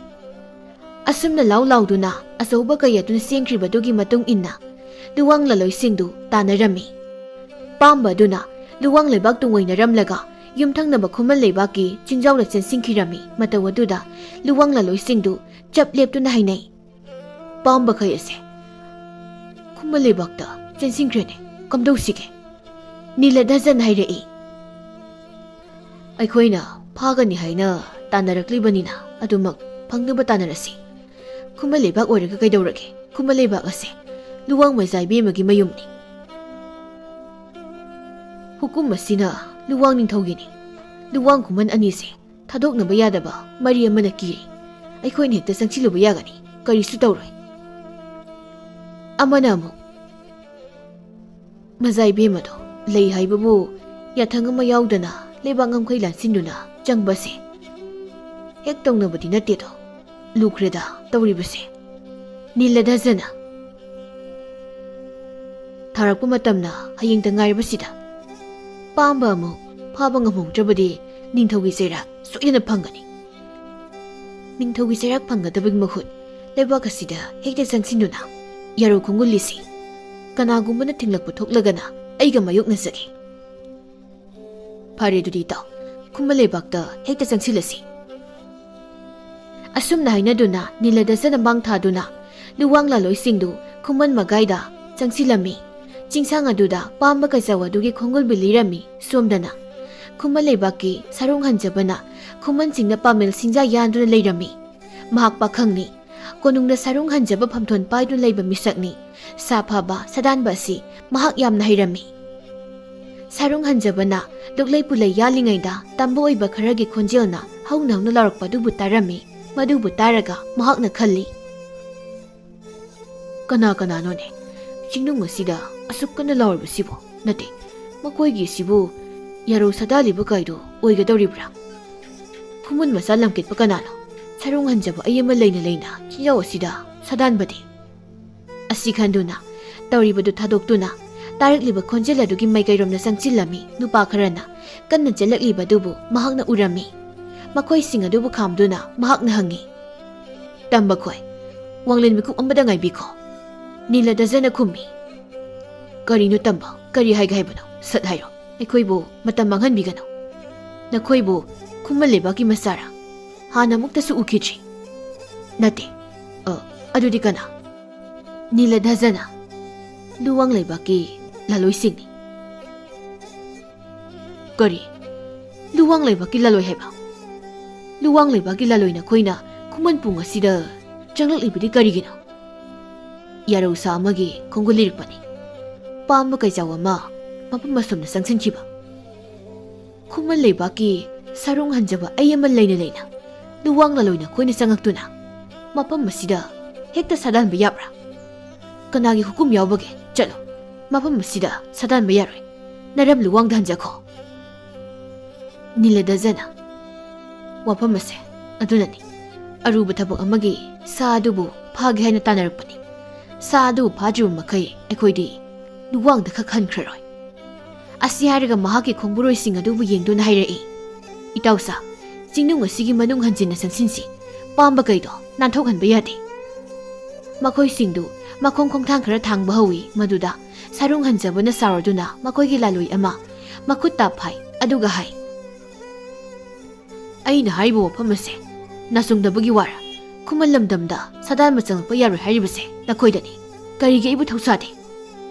ꯑꯁꯨꯝꯅ ꯂꯥꯎ ꯂꯥꯎꯗꯨꯅ ꯑꯆꯧꯕ ꯀꯩ ꯑꯗꯨꯅ ꯆꯦꯟꯈ꯭ꯔꯤꯕꯗꯨꯒꯤ ꯃꯇꯨꯡ ꯏꯟꯅ ꯂꯨꯋꯥꯡ ꯂꯥꯂꯣꯏꯁꯤꯡꯗꯨ ꯇꯥꯟꯅꯔꯝꯃꯤ꯫ ꯄꯥꯝꯕ ꯑꯗꯨꯅ ꯂꯨꯋꯥꯡ ꯂꯩꯕꯥꯛ ꯇꯨꯡꯑꯣꯏꯅꯔꯝꯂꯒ ꯌꯨꯝꯊꯪꯅꯕ ꯈꯨꯃꯟ ꯂꯩꯕꯥꯛꯀꯤ ꯆꯤꯡꯖꯥꯎꯗ ꯆꯦꯟꯁꯤꯟꯈꯤꯔꯝꯃꯤ꯫ ꯃꯇꯧ ꯑꯗꯨꯗ ꯂꯨꯋꯥꯡ ꯂꯥꯂꯣꯏꯁꯤꯡꯗꯨ ꯆꯞ ꯂꯦꯞꯇꯨꯅ ꯍꯥꯏꯅꯩ, "ꯄꯥꯝꯕ ꯀꯩ ꯑꯁꯦ ꯈꯨꯃꯟ ꯂꯩꯕꯥꯛꯇ ꯆꯦꯟꯁꯤꯟꯈ꯭ꯔꯦꯅꯦ, ꯀꯝꯗꯧꯁꯤꯒꯦ?" ꯅꯤꯂꯗꯖꯟ ꯍꯥꯏꯔꯛꯏ, ꯑꯩꯈꯣꯏꯅ ꯐꯥꯒꯅꯤ ꯍꯥꯏꯅ ꯇꯥꯟꯅꯔꯛꯂꯤꯕꯅꯤꯅ ꯑꯗꯨꯃꯛ ꯐꯪꯅꯕ ꯇꯥꯟꯅꯔꯁꯤ꯫ ꯈꯨꯃꯟ ꯂꯩꯕꯥꯛ ꯑꯣꯏꯔꯒ ꯀꯩꯗꯧꯔꯒꯦ? ꯈꯨꯃꯟ ꯂꯩꯕꯥꯛ ꯑꯁꯦ ꯂꯨꯋꯥꯡ ꯃꯖꯥ ꯏꯕꯦꯝꯃꯒꯤ ꯃꯌꯨꯝꯅꯤ꯫ ꯍꯨꯀꯨꯝ ꯑꯁꯤꯅ ꯂꯨꯋꯥꯡ ꯅꯤꯡꯊꯧꯒꯤꯅꯤ꯫ ꯂꯨꯋꯥꯡ ꯈꯨꯃꯟ ꯑꯅꯤꯁꯦ ꯊꯥꯗꯣꯛꯅꯕ ꯌꯥꯗꯕ ꯃꯔꯤ ꯑꯃꯅ ꯀꯤꯔꯤ꯫ ꯑꯩꯈꯣꯏꯅ ꯍꯦꯛꯇ ꯆꯪꯁꯤꯜꯂꯨꯕ ꯌꯥꯒꯅꯤ, ꯀꯔꯤꯁꯨ ꯇꯧꯔꯣꯏ꯫ ꯑꯃꯅ ꯑꯃꯨꯛ, ꯃꯖꯥ ꯏꯕꯦꯝꯃꯗꯣ ꯂꯩ ꯍꯥꯏꯕꯕꯨ ꯌꯥꯊꯪ ꯑꯃ ꯌꯥꯎꯗꯅ ꯂꯩꯕꯥꯛ ꯉꯝꯈꯩ ꯂꯥꯟꯁꯤꯟꯗꯨꯅ ꯆꯪꯕꯁꯦ ꯍꯦꯛ ꯇꯧꯅꯕꯗꯤ ꯅꯠꯇꯦꯗꯣ꯫ ꯂꯨꯈ꯭ꯔꯦꯗ ꯇꯧꯔꯤꯕꯁꯦ꯫ ꯅꯤꯂꯙꯖꯅ ꯊꯥꯔꯛꯄ ꯃꯇꯝꯅ ꯍꯌꯦꯡꯇ ꯉꯥꯏꯔꯕꯁꯤꯗ ꯄꯥꯝꯕ ꯑꯃꯨꯛ ꯐꯥꯕ ꯉꯝꯍꯧꯗ꯭ꯔꯕꯗꯤ ꯅꯤꯡꯊꯧꯒꯤ ꯆꯩꯔꯥꯛ ꯁꯣꯏꯗꯅ ꯐꯪꯒꯅꯤ꯫ ꯅꯤꯡꯊꯧꯒꯤ ꯆꯩꯔꯥꯛ ꯐꯪꯒꯗꯕꯒꯤ ꯃꯍꯨꯠ ꯂꯩꯕꯥꯛ ꯑꯁꯤꯗ ꯍꯦꯛꯇ ꯆꯪꯁꯤꯟꯗꯨꯅ ꯌꯥꯔꯧ ꯈꯣꯡꯒꯨꯜꯂꯤꯁꯤ ꯀꯅꯥꯒꯨꯝꯕꯅ ꯊꯤꯡꯂꯛꯄ ꯊꯣꯛꯂꯒꯅ ꯑꯩꯒ ꯃꯥꯌꯣꯛꯅꯖꯒꯦ꯫ ꯐꯔꯦ, ꯑꯗꯨꯗꯤ ꯏꯇꯥꯎ, ꯈꯨꯃꯟ ꯂꯩꯕꯥꯛꯇ ꯍꯦꯛꯇ ꯆꯪꯁꯤꯜꯂꯁꯤ꯫ ꯑꯁꯨꯝꯅ ꯍꯥꯏꯅꯗꯨꯅ ꯅꯤꯂꯗꯁꯅ ꯃꯥꯡ ꯊꯥꯗꯨꯅ ꯂꯨꯋꯥꯡ ꯂꯥꯂꯣꯏꯁꯤꯡꯗꯨ ꯈꯨꯃꯟ ꯃꯒꯥꯏꯗ ꯆꯪꯁꯤꯜꯂꯝꯃꯤ꯫ ꯆꯤꯡꯁꯥꯡ ꯑꯗꯨꯗ ꯄꯥꯝꯕ ꯀꯖꯥꯎ ꯑꯗꯨꯒꯤ ꯈꯣꯡꯒꯨꯜꯕꯤ ꯂꯤꯔꯝꯃꯤ꯫ ꯁꯣꯝꯗꯅ ꯈꯨꯃꯟ ꯂꯩꯕꯥꯛꯀꯤ ꯁꯔꯨꯡ ꯍꯟꯖꯕꯅ ꯈꯨꯃꯟꯁꯤꯡꯅ ꯄꯥꯃꯦꯜ ꯁꯤꯡꯖꯥ ꯌꯥꯟꯗꯨꯅ ꯂꯩꯔꯝꯃꯤ꯫ ꯃꯍꯥꯛ ꯄꯥꯈꯪꯅꯤ꯫ ꯀꯣꯅꯨꯡꯗ ꯁꯔꯨꯡ ꯍꯟꯖꯕ ꯐꯝꯊꯣꯟ ꯄꯥꯏꯗꯨꯅ ꯂꯩꯕ ꯃꯤꯁꯛꯅꯤ꯫ ꯁꯥ ꯐꯕ, ꯁꯥꯗꯥꯟꯕ ꯑꯁꯤ ꯃꯍꯥꯛ ꯌꯥꯝꯅ ꯍꯩꯔꯝꯃꯤ꯫ ꯁꯔꯨꯡ ꯍꯟꯖꯕꯅ ꯂꯨꯛꯂꯩ ꯄꯨꯂꯩ ꯌꯥꯜꯂꯤꯉꯩꯗ ꯇꯝꯕ ꯑꯣꯏꯕ ꯈꯔꯒꯤ ꯈꯣꯟꯖꯦꯜꯅ ꯍꯧꯅ ꯍꯧꯅ ꯂꯥꯎꯔꯛꯄ ꯑꯗꯨꯕꯨ ꯇꯥꯔꯝꯃꯤ꯫ ꯃꯗꯨꯕꯨ ꯇꯥꯔꯒ ꯃꯍꯥꯛꯅ ꯈꯜꯂꯤ, "ꯀꯅꯥ ꯀꯅꯥꯅꯣꯅꯦ ꯆꯤꯡꯅꯨꯡ ꯑꯁꯤꯗ ꯑꯁꯨꯛ ꯀꯟꯅ ꯂꯥꯎꯔꯤꯕꯁꯤꯕꯨ? ꯅꯠꯇꯦ, ꯃꯈꯣꯏꯒꯤꯁꯤꯕꯨ ꯌꯥꯔꯧ ꯁꯥꯗꯥꯜꯂꯤꯕ ꯀꯥꯏꯗꯨ ꯑꯣꯏꯒꯗꯧꯔꯤꯕ꯭ꯔꯥ? ꯈꯨꯃꯟ ꯃꯆꯥ ꯂꯝꯀꯦꯠꯄ ꯀꯅꯥꯅꯣ? ꯁꯔꯨꯡ ꯍꯟꯖꯕ ꯑꯩ ꯑꯃ ꯂꯩꯅ ꯂꯩꯅ ꯆꯤꯟꯖꯥꯎ ꯑꯁꯤꯗ ꯁꯥꯗꯥꯟꯕꯗꯤ?" ꯑꯁꯤ ꯈꯟꯗꯨꯅ ꯇꯧꯔꯤꯕꯗꯨ ꯊꯥꯗꯣꯛꯇꯨꯅ ꯇꯥꯔꯛꯂꯤꯕ ꯈꯣꯟꯖꯦꯜ ꯑꯗꯨꯒꯤ ꯃꯥꯏꯀꯩꯔꯣꯝꯗ ꯆꯪꯁꯤꯜꯂꯝꯃꯤ꯫ ꯅꯨꯄꯥ ꯈꯔꯅ ꯀꯟꯅ ꯆꯦꯜꯂꯛꯂꯤꯕ ꯑꯗꯨꯕꯨ ꯃꯍꯥꯛꯅ ꯎꯔꯝꯃꯤ꯫ ꯃꯈꯣꯏꯁꯤꯡ ꯑꯗꯨꯕꯨ ꯈꯥꯝꯗꯨꯅ ꯃꯍꯥꯛꯅ ꯍꯪꯉꯤ, "ꯇꯝꯕ ꯈꯣꯏ, ꯋꯥꯡꯂꯦꯟ ꯃꯤꯀꯨꯞ ꯑꯃꯗ ꯉꯥꯏꯕꯤꯈꯣ꯫" ꯅꯤꯂꯗꯖꯅ ꯈꯨꯝꯃꯤ, "ꯀꯔꯤꯅꯣ ꯇꯝꯕ? ꯀꯔꯤ ꯍꯥꯏꯒꯦ ꯍꯥꯏꯕꯅꯣ? ꯁꯠ ꯍꯥꯏꯔꯣ꯫ ꯑꯩꯈꯣꯏꯕꯨ ꯃꯇꯝ ꯃꯥꯡꯍꯟꯕꯤꯒꯅꯨ꯫ ꯅꯈꯣꯏꯕꯨ ꯈꯨꯃꯟ ꯂꯩꯕꯥꯛꯀꯤ ꯃꯆꯥꯔꯥ? ꯍꯥꯟꯅ ꯑꯃꯨꯛꯇꯁꯨ ꯎꯈꯤꯗ꯭ꯔꯤ꯫" "ꯅꯠꯇꯦ꯫ ꯑ, ꯑꯗꯨꯗꯤ ꯀꯅꯥ?" "ꯅꯤꯂꯙꯖꯅ ꯂꯨꯋꯥꯡ ꯂꯩꯕꯥꯛꯀꯤ ꯂꯥꯂꯣꯏꯁꯤꯡꯅꯤ꯫" "ꯀꯔꯤ? ꯂꯨꯋꯥꯡ ꯂꯩꯕꯥꯛꯀꯤ ꯂꯥꯂꯣꯏ ꯍꯥꯏꯕ? ꯂꯨꯋꯥꯡ ꯂꯩꯕꯥꯛꯀꯤ ꯂꯥꯂꯣꯏ ꯅꯈꯣꯏꯅ ꯈꯨꯃꯟ ꯄꯨꯡ ꯑꯁꯤꯗ ꯆꯪꯂꯛꯂꯤꯕꯗꯤ ꯀꯔꯤꯒꯤꯅꯣ? ꯌꯥꯔꯧꯁꯥ ꯑꯃꯒꯤ ꯈꯣꯡꯒꯨꯜ ꯂꯤꯔꯛꯄꯅꯤ꯫ ꯄꯥꯝꯕ ꯀꯩꯖꯥꯎ ꯑꯃ ꯃꯐꯝ ꯑꯁꯣꯝꯗ ꯆꯪꯁꯤꯟꯈꯤꯕ꯫ ꯈꯨꯃꯟ ꯂꯩꯕꯥꯛꯀꯤ ꯁꯔꯨꯡ ꯍꯟꯖꯕ ꯑꯩ ꯑꯃ ꯂꯩꯅ ꯂꯩꯅ ꯂꯨꯋꯥꯡ ꯂꯥꯂꯣꯏ ꯅꯈꯣꯏꯅ ꯆꯪꯉꯛꯇꯨꯅ ꯃꯐꯝ ꯑꯁꯤꯗ ꯍꯦꯛꯇ ꯁꯥꯗꯥꯟꯕ ꯌꯥꯕ꯭ꯔꯥ? ꯀꯅꯥꯒꯤ ꯍꯨꯀꯨꯝ ꯌꯥꯎꯕꯒꯦ? ꯆꯠꯂꯣ, ꯃꯐꯝ ꯑꯁꯤꯗ ꯁꯥꯗꯥꯟꯕ ꯌꯥꯔꯣꯏ꯫ ꯅꯔꯝ ꯂꯨꯋꯥꯡꯗ ꯍꯟꯖꯈꯣ꯫ ꯅꯤꯂꯗꯖꯅ ꯋꯥꯐꯝ ꯑꯁꯦ ꯑꯗꯨꯅꯅꯤ꯫ ꯑꯔꯨꯕ ꯊꯕꯛ ꯑꯃꯒꯤ ꯁꯥ ꯑꯗꯨꯕꯨ ꯐꯥꯒꯦ ꯍꯥꯏꯅ ꯇꯥꯟꯅꯔꯛꯄꯅꯤ꯫ ꯁꯥ ꯑꯗꯨꯕꯨ ꯐꯥꯗ꯭ꯔꯤꯕ ꯃꯈꯩ ꯑꯩꯈꯣꯏꯗꯤ ꯂꯨꯋꯥꯡꯗ ꯈꯛ ꯍꯟꯈ꯭ꯔꯔꯣꯏ꯫ ꯑꯁꯤ ꯍꯥꯏꯔꯒ ꯃꯍꯥꯛꯀꯤ ꯈꯣꯡꯕꯨꯔꯣꯏꯁꯤꯡ ꯑꯗꯨꯕꯨ ꯌꯦꯡꯗꯨꯅ ꯍꯥꯏꯔꯛꯏ, "ꯏꯇꯥꯎꯁꯥ, ꯆꯤꯡꯅꯨꯡ ꯑꯁꯤꯒꯤ ꯃꯅꯨꯡ ꯍꯟꯖꯤꯟꯅ ꯆꯪꯁꯤꯟꯁꯤ꯫ ꯄꯥꯝꯕ ꯀꯩꯗꯣ ꯅꯥꯟꯊꯣꯛꯍꯟꯕ ꯌꯥꯗꯦ꯫" ꯃꯈꯣꯏꯁꯤꯡꯗꯨ ꯃꯈꯣꯡ ꯈꯣꯡꯊꯥꯡ ꯈꯔ ꯊꯥꯡꯕ ꯍꯧꯏ꯫ ꯃꯗꯨꯗ ꯁꯔꯨꯡ ꯍꯟꯖꯕꯅ ꯁꯥꯎꯔꯗꯨꯅ ꯃꯈꯣꯏꯒꯤ ꯂꯥꯂꯣꯏ ꯑꯃ ꯃꯈꯨꯠ ꯇꯥꯞ ꯐꯥꯏ, ꯑꯗꯨꯒ ꯍꯥꯏ, "ꯑꯩꯅ ꯍꯥꯏꯔꯤꯕ ꯋꯥꯐꯝ ꯑꯁꯦ ꯅꯥꯆꯨꯡꯗꯕꯒꯤ ꯋꯥꯔ? ꯈꯨꯃꯟ ꯂꯝꯗꯝꯗ ꯁꯥꯗꯥꯟꯕ ꯆꯪꯂꯛꯄ ꯌꯥꯔꯣꯏ ꯍꯥꯏꯔꯤꯕꯁꯦ ꯅꯈꯣꯏꯗꯅꯤ꯫ ꯀꯔꯤꯒꯤ ꯑꯩꯕꯨ ꯊꯧꯁꯥꯗꯦ?"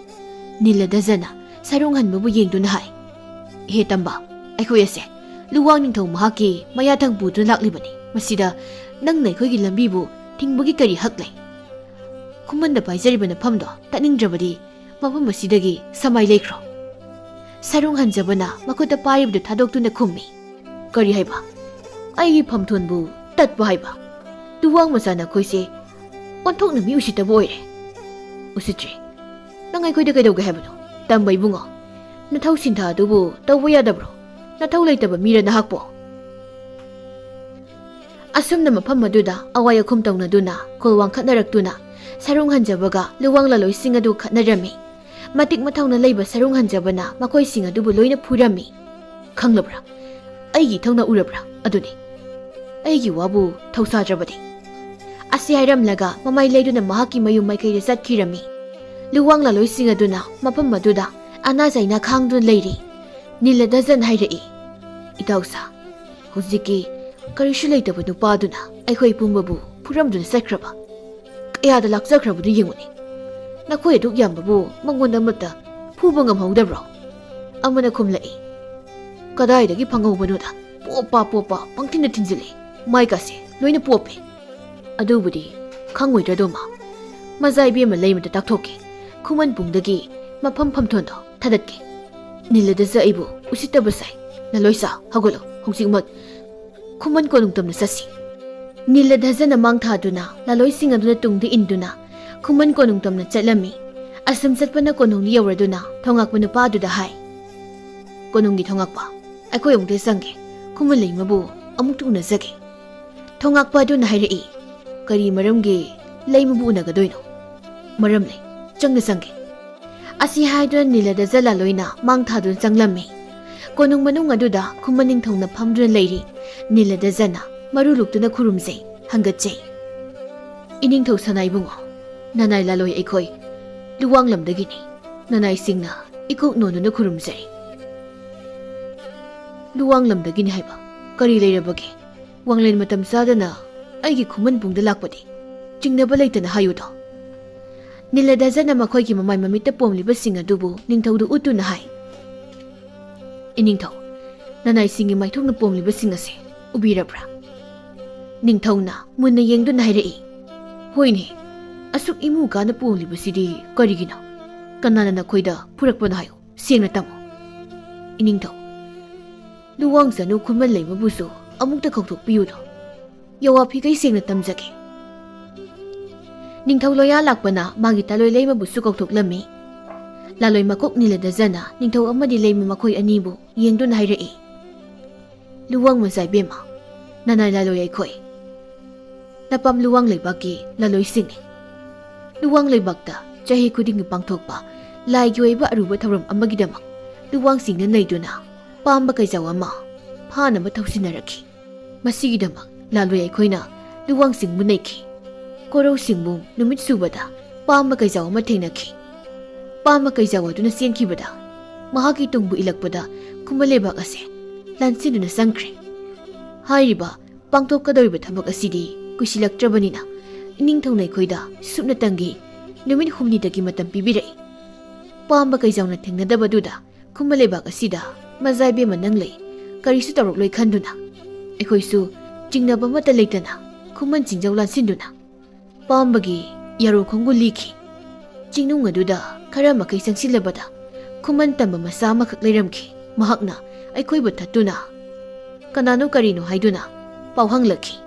ꯅꯤꯂꯗꯖꯅ ꯁꯔꯨꯡ ꯍꯟꯕꯕꯨ ꯌꯦꯡꯗꯨꯅ ꯍꯥꯏ, "ꯏꯍꯦ ꯇꯝꯕ, ꯑꯩꯈꯣꯏ ꯑꯁꯦ ꯂꯨꯋꯥꯡ ꯅꯤꯡꯊꯧ ꯃꯍꯥꯛꯀꯤ ꯃꯌꯥꯊꯪ ꯄꯨꯗꯨꯅ ꯂꯥꯛꯂꯤꯕꯅꯤ꯫ ꯃꯁꯤꯗ ꯅꯪꯅ ꯑꯩꯈꯣꯏꯒꯤ ꯂꯝꯕꯤꯕꯨ ꯊꯤꯡꯕꯒꯤ ꯀꯔꯤ ꯍꯛ ꯂꯩ? ꯈꯨꯃꯟꯗ ꯄꯥꯏꯖꯔꯤꯕ ꯅꯐꯝꯗꯣ ꯇꯠꯅꯤꯡꯗ꯭ꯔꯕꯗꯤ ꯃꯐꯝ ꯑꯁꯤꯗꯒꯤ ꯁꯃꯥꯏ ꯂꯩꯈ꯭ꯔꯣ꯫" ꯁꯔꯨꯡ ꯍꯟꯖꯕꯅ ꯃꯈꯨꯠꯇ ꯄꯥꯏꯔꯤꯕꯗꯨ ꯊꯥꯗꯣꯛꯇꯨꯅ ꯈꯨꯝꯃꯤ, "ꯀꯔꯤ ꯍꯥꯏꯕ? ꯑꯩꯒꯤ ꯐꯝꯊꯣꯟꯕꯨ ꯇꯠꯄ ꯍꯥꯏꯕ? ꯂꯨꯋꯥꯡ ꯃꯆꯥ ꯅꯈꯣꯏꯁꯦ ꯑꯣꯟꯊꯣꯛꯅ ꯃꯤ ꯎꯁꯤꯠꯇꯕ ꯑꯣꯏꯔꯦ꯫ ꯎꯁꯤꯠꯇ꯭ꯔꯤ꯫ ꯅꯪ ꯑꯩꯈꯣꯏꯗ ꯀꯩꯗꯧꯒꯦ ꯍꯥꯏꯕꯅꯣ? ꯇꯝꯕ ꯏꯕꯨꯡꯉꯣ, ꯅꯊꯧ ꯁꯤꯟꯊꯥ ꯑꯗꯨꯕꯨ ꯇꯧꯕ ꯌꯥꯗꯕ꯭ꯔꯣ? ꯅꯊꯧ ꯂꯩꯇꯕ ꯃꯤꯔ ꯅꯍꯥꯛꯄꯣ?" ꯑꯁꯨꯝꯅ ꯃꯐꯝ ꯑꯗꯨꯗ ꯑꯋꯥꯏ ꯑꯈꯨꯝ ꯇꯧꯅꯗꯨꯅ, ꯈꯣꯜ ꯋꯥꯡꯈꯠꯅꯔꯛꯇꯨꯅ, ꯁꯔꯨꯡ ꯍꯟꯖꯕꯒ ꯂꯨꯋꯥꯡ ꯂꯥꯂꯣꯏꯁꯤꯡ ꯑꯗꯨ ꯈꯠꯅꯔꯝꯃꯤ꯫ ꯃꯇꯤꯛ ꯃꯊꯧꯅ ꯂꯩꯕ ꯁꯔꯨꯡ ꯍꯟꯖꯕꯅ ꯃꯈꯣꯏꯁꯤꯡ ꯑꯗꯨꯕꯨ ꯂꯣꯏꯅ ꯐꯨꯔꯝꯃꯤ꯫ "ꯈꯪꯂꯕ꯭ꯔꯥ? ꯑꯩꯒꯤ ꯏꯊꯧꯅ ꯎꯔꯕ꯭ꯔꯥ? ꯑꯗꯨꯅꯤ, ꯑꯩꯒꯤ ꯋꯥꯕꯨ ꯊꯧꯁꯥꯗ꯭ꯔꯕꯗꯤ꯫" ꯑꯁꯤ ꯍꯥꯏꯔꯝꯂꯒ ꯃꯃꯥꯏ ꯂꯩꯗꯨꯅ ꯃꯍꯥꯛꯀꯤ ꯃꯌꯨꯝ ꯃꯥꯏꯀꯩꯗ ꯆꯠꯈꯤꯔꯝꯃꯤ꯫ ꯂꯨꯋꯥꯡ ꯂꯥꯂꯣꯏꯁꯤꯡ ꯑꯗꯨꯅ ꯃꯐꯝ ꯑꯗꯨꯗ ꯑꯅꯥ ꯆꯩꯅꯥ ꯈꯥꯡꯗꯨꯅ ꯂꯩꯔꯤ꯫ ꯅꯤꯂꯗꯖꯟ ꯍꯥꯏꯔꯛꯏ, "ꯏꯇꯥꯎꯁꯥ, ꯍꯧꯖꯤꯛꯀꯤ ꯀꯔꯤꯁꯨ ꯂꯩꯇꯕ ꯅꯨꯄꯥꯗꯨꯅ ꯑꯩꯈꯣꯏ ꯄꯨꯝꯕꯕꯨ ꯐꯨꯔꯝꯗꯨꯅ ꯆꯠꯈ꯭ꯔꯕ? ꯀꯌꯥꯗ ꯂꯥꯛꯆꯈ꯭ꯔꯕꯅꯣ ꯌꯦꯡꯉꯨꯅꯦ꯫ ꯅꯈꯣꯏ ꯑꯗꯨꯛ ꯌꯥꯝꯕꯕꯨ ꯃꯉꯣꯟꯗ ꯑꯃꯠꯇ ꯐꯨꯕ ꯉꯝꯍꯧꯗꯕ꯭ꯔꯣ?" ꯑꯃꯅ ꯈꯨꯝꯂꯛꯏ, ꯀꯗꯥꯏꯗꯒꯤ ꯐꯪꯍꯧꯕꯅꯣꯗ? ꯄꯣꯞꯄ ꯄꯣꯞꯄ ꯄꯪꯊꯤꯟꯗ ꯊꯤꯟꯖꯤꯜꯂꯦ꯫ ꯃꯥꯏꯀꯥꯁꯦ ꯂꯣꯏꯅ ꯄꯣꯞꯄꯦ꯫ ꯑꯗꯨꯕꯨꯗꯤ ꯈꯪꯉꯣꯏꯗ꯭ꯔꯗꯣꯃ꯫ ꯃꯖꯥ ꯏꯕꯦꯝꯃ ꯂꯩꯃꯗ ꯇꯥꯛꯊꯣꯛꯀꯦ꯫ ꯈꯨꯃꯟ ꯄꯨꯡꯗꯒꯤ ꯃꯐꯝ ꯐꯝꯊꯣꯟꯗꯣ ꯊꯥꯗꯠꯀꯦ꯫ ꯅꯤꯜꯂꯗꯁꯨ ꯑꯩꯕꯨ ꯎꯁꯤꯠꯇꯕ ꯁꯥꯏ꯫ ꯂꯂꯣꯏꯁꯥ, ꯍꯧꯒꯠꯂꯣ꯫ ꯍꯧꯖꯤꯛꯃꯛ ꯈꯨꯃꯟ ꯀꯣꯅꯨꯡ ꯇꯝꯅ ꯆꯠꯁꯤ꯫ ꯅꯤꯜꯂꯗꯖꯅ ꯃꯥꯡ ꯊꯥꯗꯨꯅ ꯂꯥꯂꯣꯏꯁꯤꯡ ꯑꯗꯨꯅ ꯇꯨꯡꯗ ꯏꯟꯗꯨꯅ ꯈꯨꯃꯟ ꯀꯣꯅꯨꯡ ꯇꯝꯅ ꯆꯠꯂꯝꯃꯤ꯫ ꯑꯁꯨꯝ ꯆꯠꯄꯅ ꯀꯣꯅꯨꯡꯗ ꯌꯧꯔꯗꯨꯅ ꯊꯣꯉꯥꯛꯄ ꯅꯨꯄꯥ ꯑꯗꯨꯗ ꯍꯥꯏ, "ꯀꯣꯅꯨꯡꯒꯤ ꯊꯣꯉꯥꯛꯄ, ꯑꯩꯈꯣꯏ ꯑꯃꯨꯛꯇ ꯆꯪꯒꯦ꯫ ꯈꯨꯃꯟ ꯂꯩꯃꯕꯨ ꯑꯃꯨꯛꯇ ꯎꯅꯖꯒꯦ꯫" ꯊꯣꯉꯥꯛꯄ ꯑꯗꯨꯅ ꯍꯥꯏꯔꯛꯏ, "ꯀꯔꯤ ꯃꯔꯝꯒꯤ ꯂꯩꯃꯕꯨ ꯎꯅꯒꯗꯣꯏꯅꯣ?" "ꯃꯔꯝ ꯂꯩ, ꯆꯪꯅ ꯆꯪꯒꯦ꯫" ꯑꯁꯤ ꯍꯥꯏꯗꯨꯅ ꯅꯤꯂꯗꯖ ꯂꯥꯂꯣꯏꯅ ꯃꯥꯡ ꯊꯥꯗꯨꯅ ꯆꯪꯂꯝꯃꯤ꯫ ꯀꯣꯅꯨꯡ ꯃꯅꯨꯡ ꯑꯗꯨꯗ ꯈꯨꯃꯟ ꯅꯤꯡꯊꯧꯅ ꯐꯝꯗꯨꯅ ꯂꯩꯔꯤ꯫ ꯅꯤꯂꯗꯖꯅ ꯃꯔꯨ ꯂꯨꯛꯇꯨꯅ ꯈꯨꯔꯨꯝꯖꯩ, ꯍꯪꯒꯠꯆꯩ꯫ "ꯏꯅꯤꯡꯊꯧ ꯁꯅꯥꯏꯕꯨꯡꯉꯣ, ꯅꯅꯥꯏ ꯂꯥꯂꯣꯏ ꯑꯩꯈꯣꯏ ꯂꯨꯋꯥꯡꯂꯝꯗꯒꯤꯅꯤ꯫ ꯅꯅꯥꯏꯁꯤꯡꯅ ꯏꯀꯣꯛ ꯅꯣꯟꯗꯨꯅ ꯈꯨꯔꯨꯝꯖꯔꯤ꯫" "ꯂꯨꯋꯥꯡꯂꯝꯗꯒꯤꯅꯤ ꯍꯥꯏꯕ? ꯀꯔꯤ ꯂꯩꯔꯕꯒꯦ? ꯋꯥꯡꯂꯦꯟ ꯃꯇꯝ ꯆꯥꯗꯅ ꯑꯩꯒꯤ ꯈꯨꯃꯟ ꯄꯨꯡꯗ ꯂꯥꯛꯄꯗꯤ ꯆꯤꯡꯅꯕ ꯂꯩꯇꯅ ꯍꯥꯏꯌꯨꯗꯣ꯫" ꯅꯤꯂꯗꯖꯅ ꯃꯈꯣꯏꯒꯤ ꯃꯃꯥꯏ ꯃꯃꯤꯠꯇ ꯄꯣꯝꯂꯤꯕꯁꯤꯡ ꯑꯗꯨꯕꯨ ꯅꯤꯡꯊꯧꯗ ꯎꯠꯇꯨꯅ ꯍꯥꯏ, "ꯏꯅꯤꯡꯊꯧ, ꯅꯅꯥꯏꯁꯤꯡꯒꯤ ꯃꯥꯏꯊꯣꯡꯅ ꯄꯣꯝꯂꯤꯕꯁꯤꯡ ꯑꯁꯦ ꯎꯕꯤꯔꯕ꯭ꯔꯥ?" ꯅꯤꯡꯊꯧꯅ ꯃꯨꯟꯅ ꯌꯦꯡꯗꯨꯅ ꯍꯥꯏꯔꯛꯏ, "ꯍꯣꯏꯅꯦ, ꯑꯁꯨꯛ ꯏꯃꯨ ꯀꯥꯅ ꯄꯣꯝꯂꯤꯕꯁꯤꯗꯤ ꯀꯔꯤꯒꯤꯅꯣ? ꯀꯅꯥꯅ ꯅꯈꯣꯏꯗ ꯐꯨꯔꯛꯄꯅꯣ ꯍꯥꯏꯌꯨ, ꯁꯦꯡꯅ ꯇꯝꯃꯨ꯫" "ꯏꯅꯤꯡꯊꯧ, ꯂꯨꯋꯥꯡ ꯆꯅꯨ ꯈꯨꯃꯟ ꯂꯩꯃꯕꯨꯁꯨ ꯑꯃꯨꯛꯇ ꯀꯧꯊꯣꯛꯄꯤꯌꯨꯗꯣ꯫ ꯌꯥꯋꯥ ꯐꯤꯈꯩ ꯁꯦꯡꯅ ꯇꯝꯖꯒꯦ꯫" ꯅꯤꯡꯊꯧ ꯂꯣꯌꯥ ꯂꯥꯛꯄꯅ ꯃꯥꯒꯤ ꯇꯥꯂꯣꯏ ꯂꯩꯃꯕꯨꯁꯨ ꯀꯧꯊꯣꯛꯂꯝꯃꯤ꯫ ꯂꯥꯂꯣꯏ ꯃꯀꯣꯛ ꯅꯤꯂꯗꯖꯅ ꯅꯤꯡꯊꯧ ꯑꯃꯗꯤ ꯂꯩꯃ ꯃꯈꯣꯏ ꯑꯅꯤꯕꯨ ꯌꯦꯡꯗꯨꯅ ꯍꯥꯏꯔꯛꯏ, "ꯂꯨꯋꯥꯡ ꯃꯆꯥ ꯏꯕꯦꯝꯃ, ꯅꯅꯥꯏ ꯂꯥꯂꯣꯏ ꯑꯩꯈꯣꯏ ꯅꯄꯥꯝ ꯂꯨꯋꯥꯡ ꯂꯩꯕꯥꯛꯀꯤ ꯂꯥꯂꯣꯏꯁꯤꯡꯅꯤ꯫ ꯂꯨꯋꯥꯡ ꯂꯩꯕꯥꯛꯇ ꯆꯍꯤ ꯈꯨꯗꯤꯡꯒꯤ ꯄꯥꯡꯊꯣꯛꯄ ꯂꯥꯏꯒꯤ ꯑꯣꯏꯕ ꯑꯔꯨꯕ ꯊꯧꯔꯝ ꯑꯃꯒꯤꯗꯃꯛ ꯂꯨꯋꯥꯡꯁꯤꯡꯅ ꯅꯩꯗꯨꯅ ꯄꯥꯝꯕ ꯀꯩꯖꯥꯎ ꯑꯃ ꯐꯥꯅꯕ ꯊꯧꯁꯤꯟꯅꯔꯛꯈꯤ꯫ ꯃꯁꯤꯒꯤꯗꯃꯛ ꯂꯥꯂꯣꯏ ꯑꯩꯈꯣꯏꯅ ꯂꯨꯋꯥꯡꯁꯤꯡꯕꯨ ꯅꯩꯈꯤ꯫ ꯀꯣꯔꯧꯁꯤꯡꯕꯨ ꯅꯨꯃꯤꯠ ꯁꯨꯕꯗ ꯄꯥꯝꯕ ꯀꯩꯖꯥꯎ ꯑꯃ ꯊꯦꯡꯅꯈꯤ꯫ ꯄꯥꯝꯕ ꯀꯩꯖꯥꯎ ꯑꯗꯨꯅ ꯆꯦꯟꯈꯤꯕꯗ ꯃꯍꯥꯛꯀꯤ ꯇꯨꯡꯕꯨ ꯏꯜꯂꯛꯄꯗ ꯈꯨꯃꯟ ꯂꯩꯕꯥꯛ ꯑꯁꯦ ꯂꯥꯟꯁꯤꯟꯗꯨꯅ ꯆꯪꯈ꯭ꯔꯦ꯫ ꯍꯥꯏꯔꯤꯕ ꯄꯥꯡꯊꯣꯛꯀꯗꯧꯔꯤꯕ ꯊꯕꯛ ꯑꯁꯤꯗꯤ ꯀꯨꯏꯁꯤꯜꯂꯛꯇ꯭ꯔꯕꯅꯤꯅ ꯏꯅꯤꯡꯊꯧꯅ ꯑꯩꯈꯣꯏꯗ ꯁꯨꯞꯅꯇꯪꯒꯤ ꯅꯨꯃꯤꯠ ꯍꯨꯝꯅꯤꯗꯒꯤ ꯃꯇꯝ ꯄꯤꯕꯤꯔꯛꯏ꯫ ꯄꯥꯝꯕ ꯀꯩꯖꯥꯎꯅ ꯊꯦꯡꯅꯗꯕꯗꯨꯗ ꯈꯨꯃꯟ ꯂꯩꯕꯥꯛ ꯑꯁꯤꯗ ꯃꯖꯥ ꯏꯕꯦꯝꯃ ꯅꯪ ꯂꯩ, ꯀꯔꯤꯁꯨ ꯇꯧꯔꯛꯂꯣꯏ ꯈꯟꯗꯨꯅ ꯑꯩꯈꯣꯏꯁꯨ ꯆꯤꯡꯅꯕ ꯑꯃꯠꯇ ꯂꯩꯇꯅ ꯈꯨꯃꯟ ꯆꯤꯡꯖꯧ ꯂꯥꯟꯁꯤꯟꯗꯨꯅ ꯄꯥꯝꯕꯒꯤ ꯌꯥꯔꯣ ꯈꯣꯡꯒꯨꯜ ꯂꯤꯈꯤ꯫ ꯆꯤꯡꯅꯨꯡ ꯑꯗꯨꯗ ꯈꯔ ꯃꯈꯩ ꯆꯪꯁꯤꯜꯂꯕꯗ ꯈꯨꯃꯟ ꯇꯝꯕ ꯃꯆꯥ ꯑꯃꯈꯛ ꯂꯩꯔꯝꯈꯤ꯫ ꯃꯍꯥꯛꯅ ꯑꯩꯈꯣꯏꯕꯨ ꯊꯠꯇꯨꯅ ꯀꯅꯥꯅꯣ ꯀꯔꯤꯅꯣ ꯍꯥꯏꯗꯨꯅ ꯄꯥꯎ ꯍꯪꯂꯛꯈꯤ꯫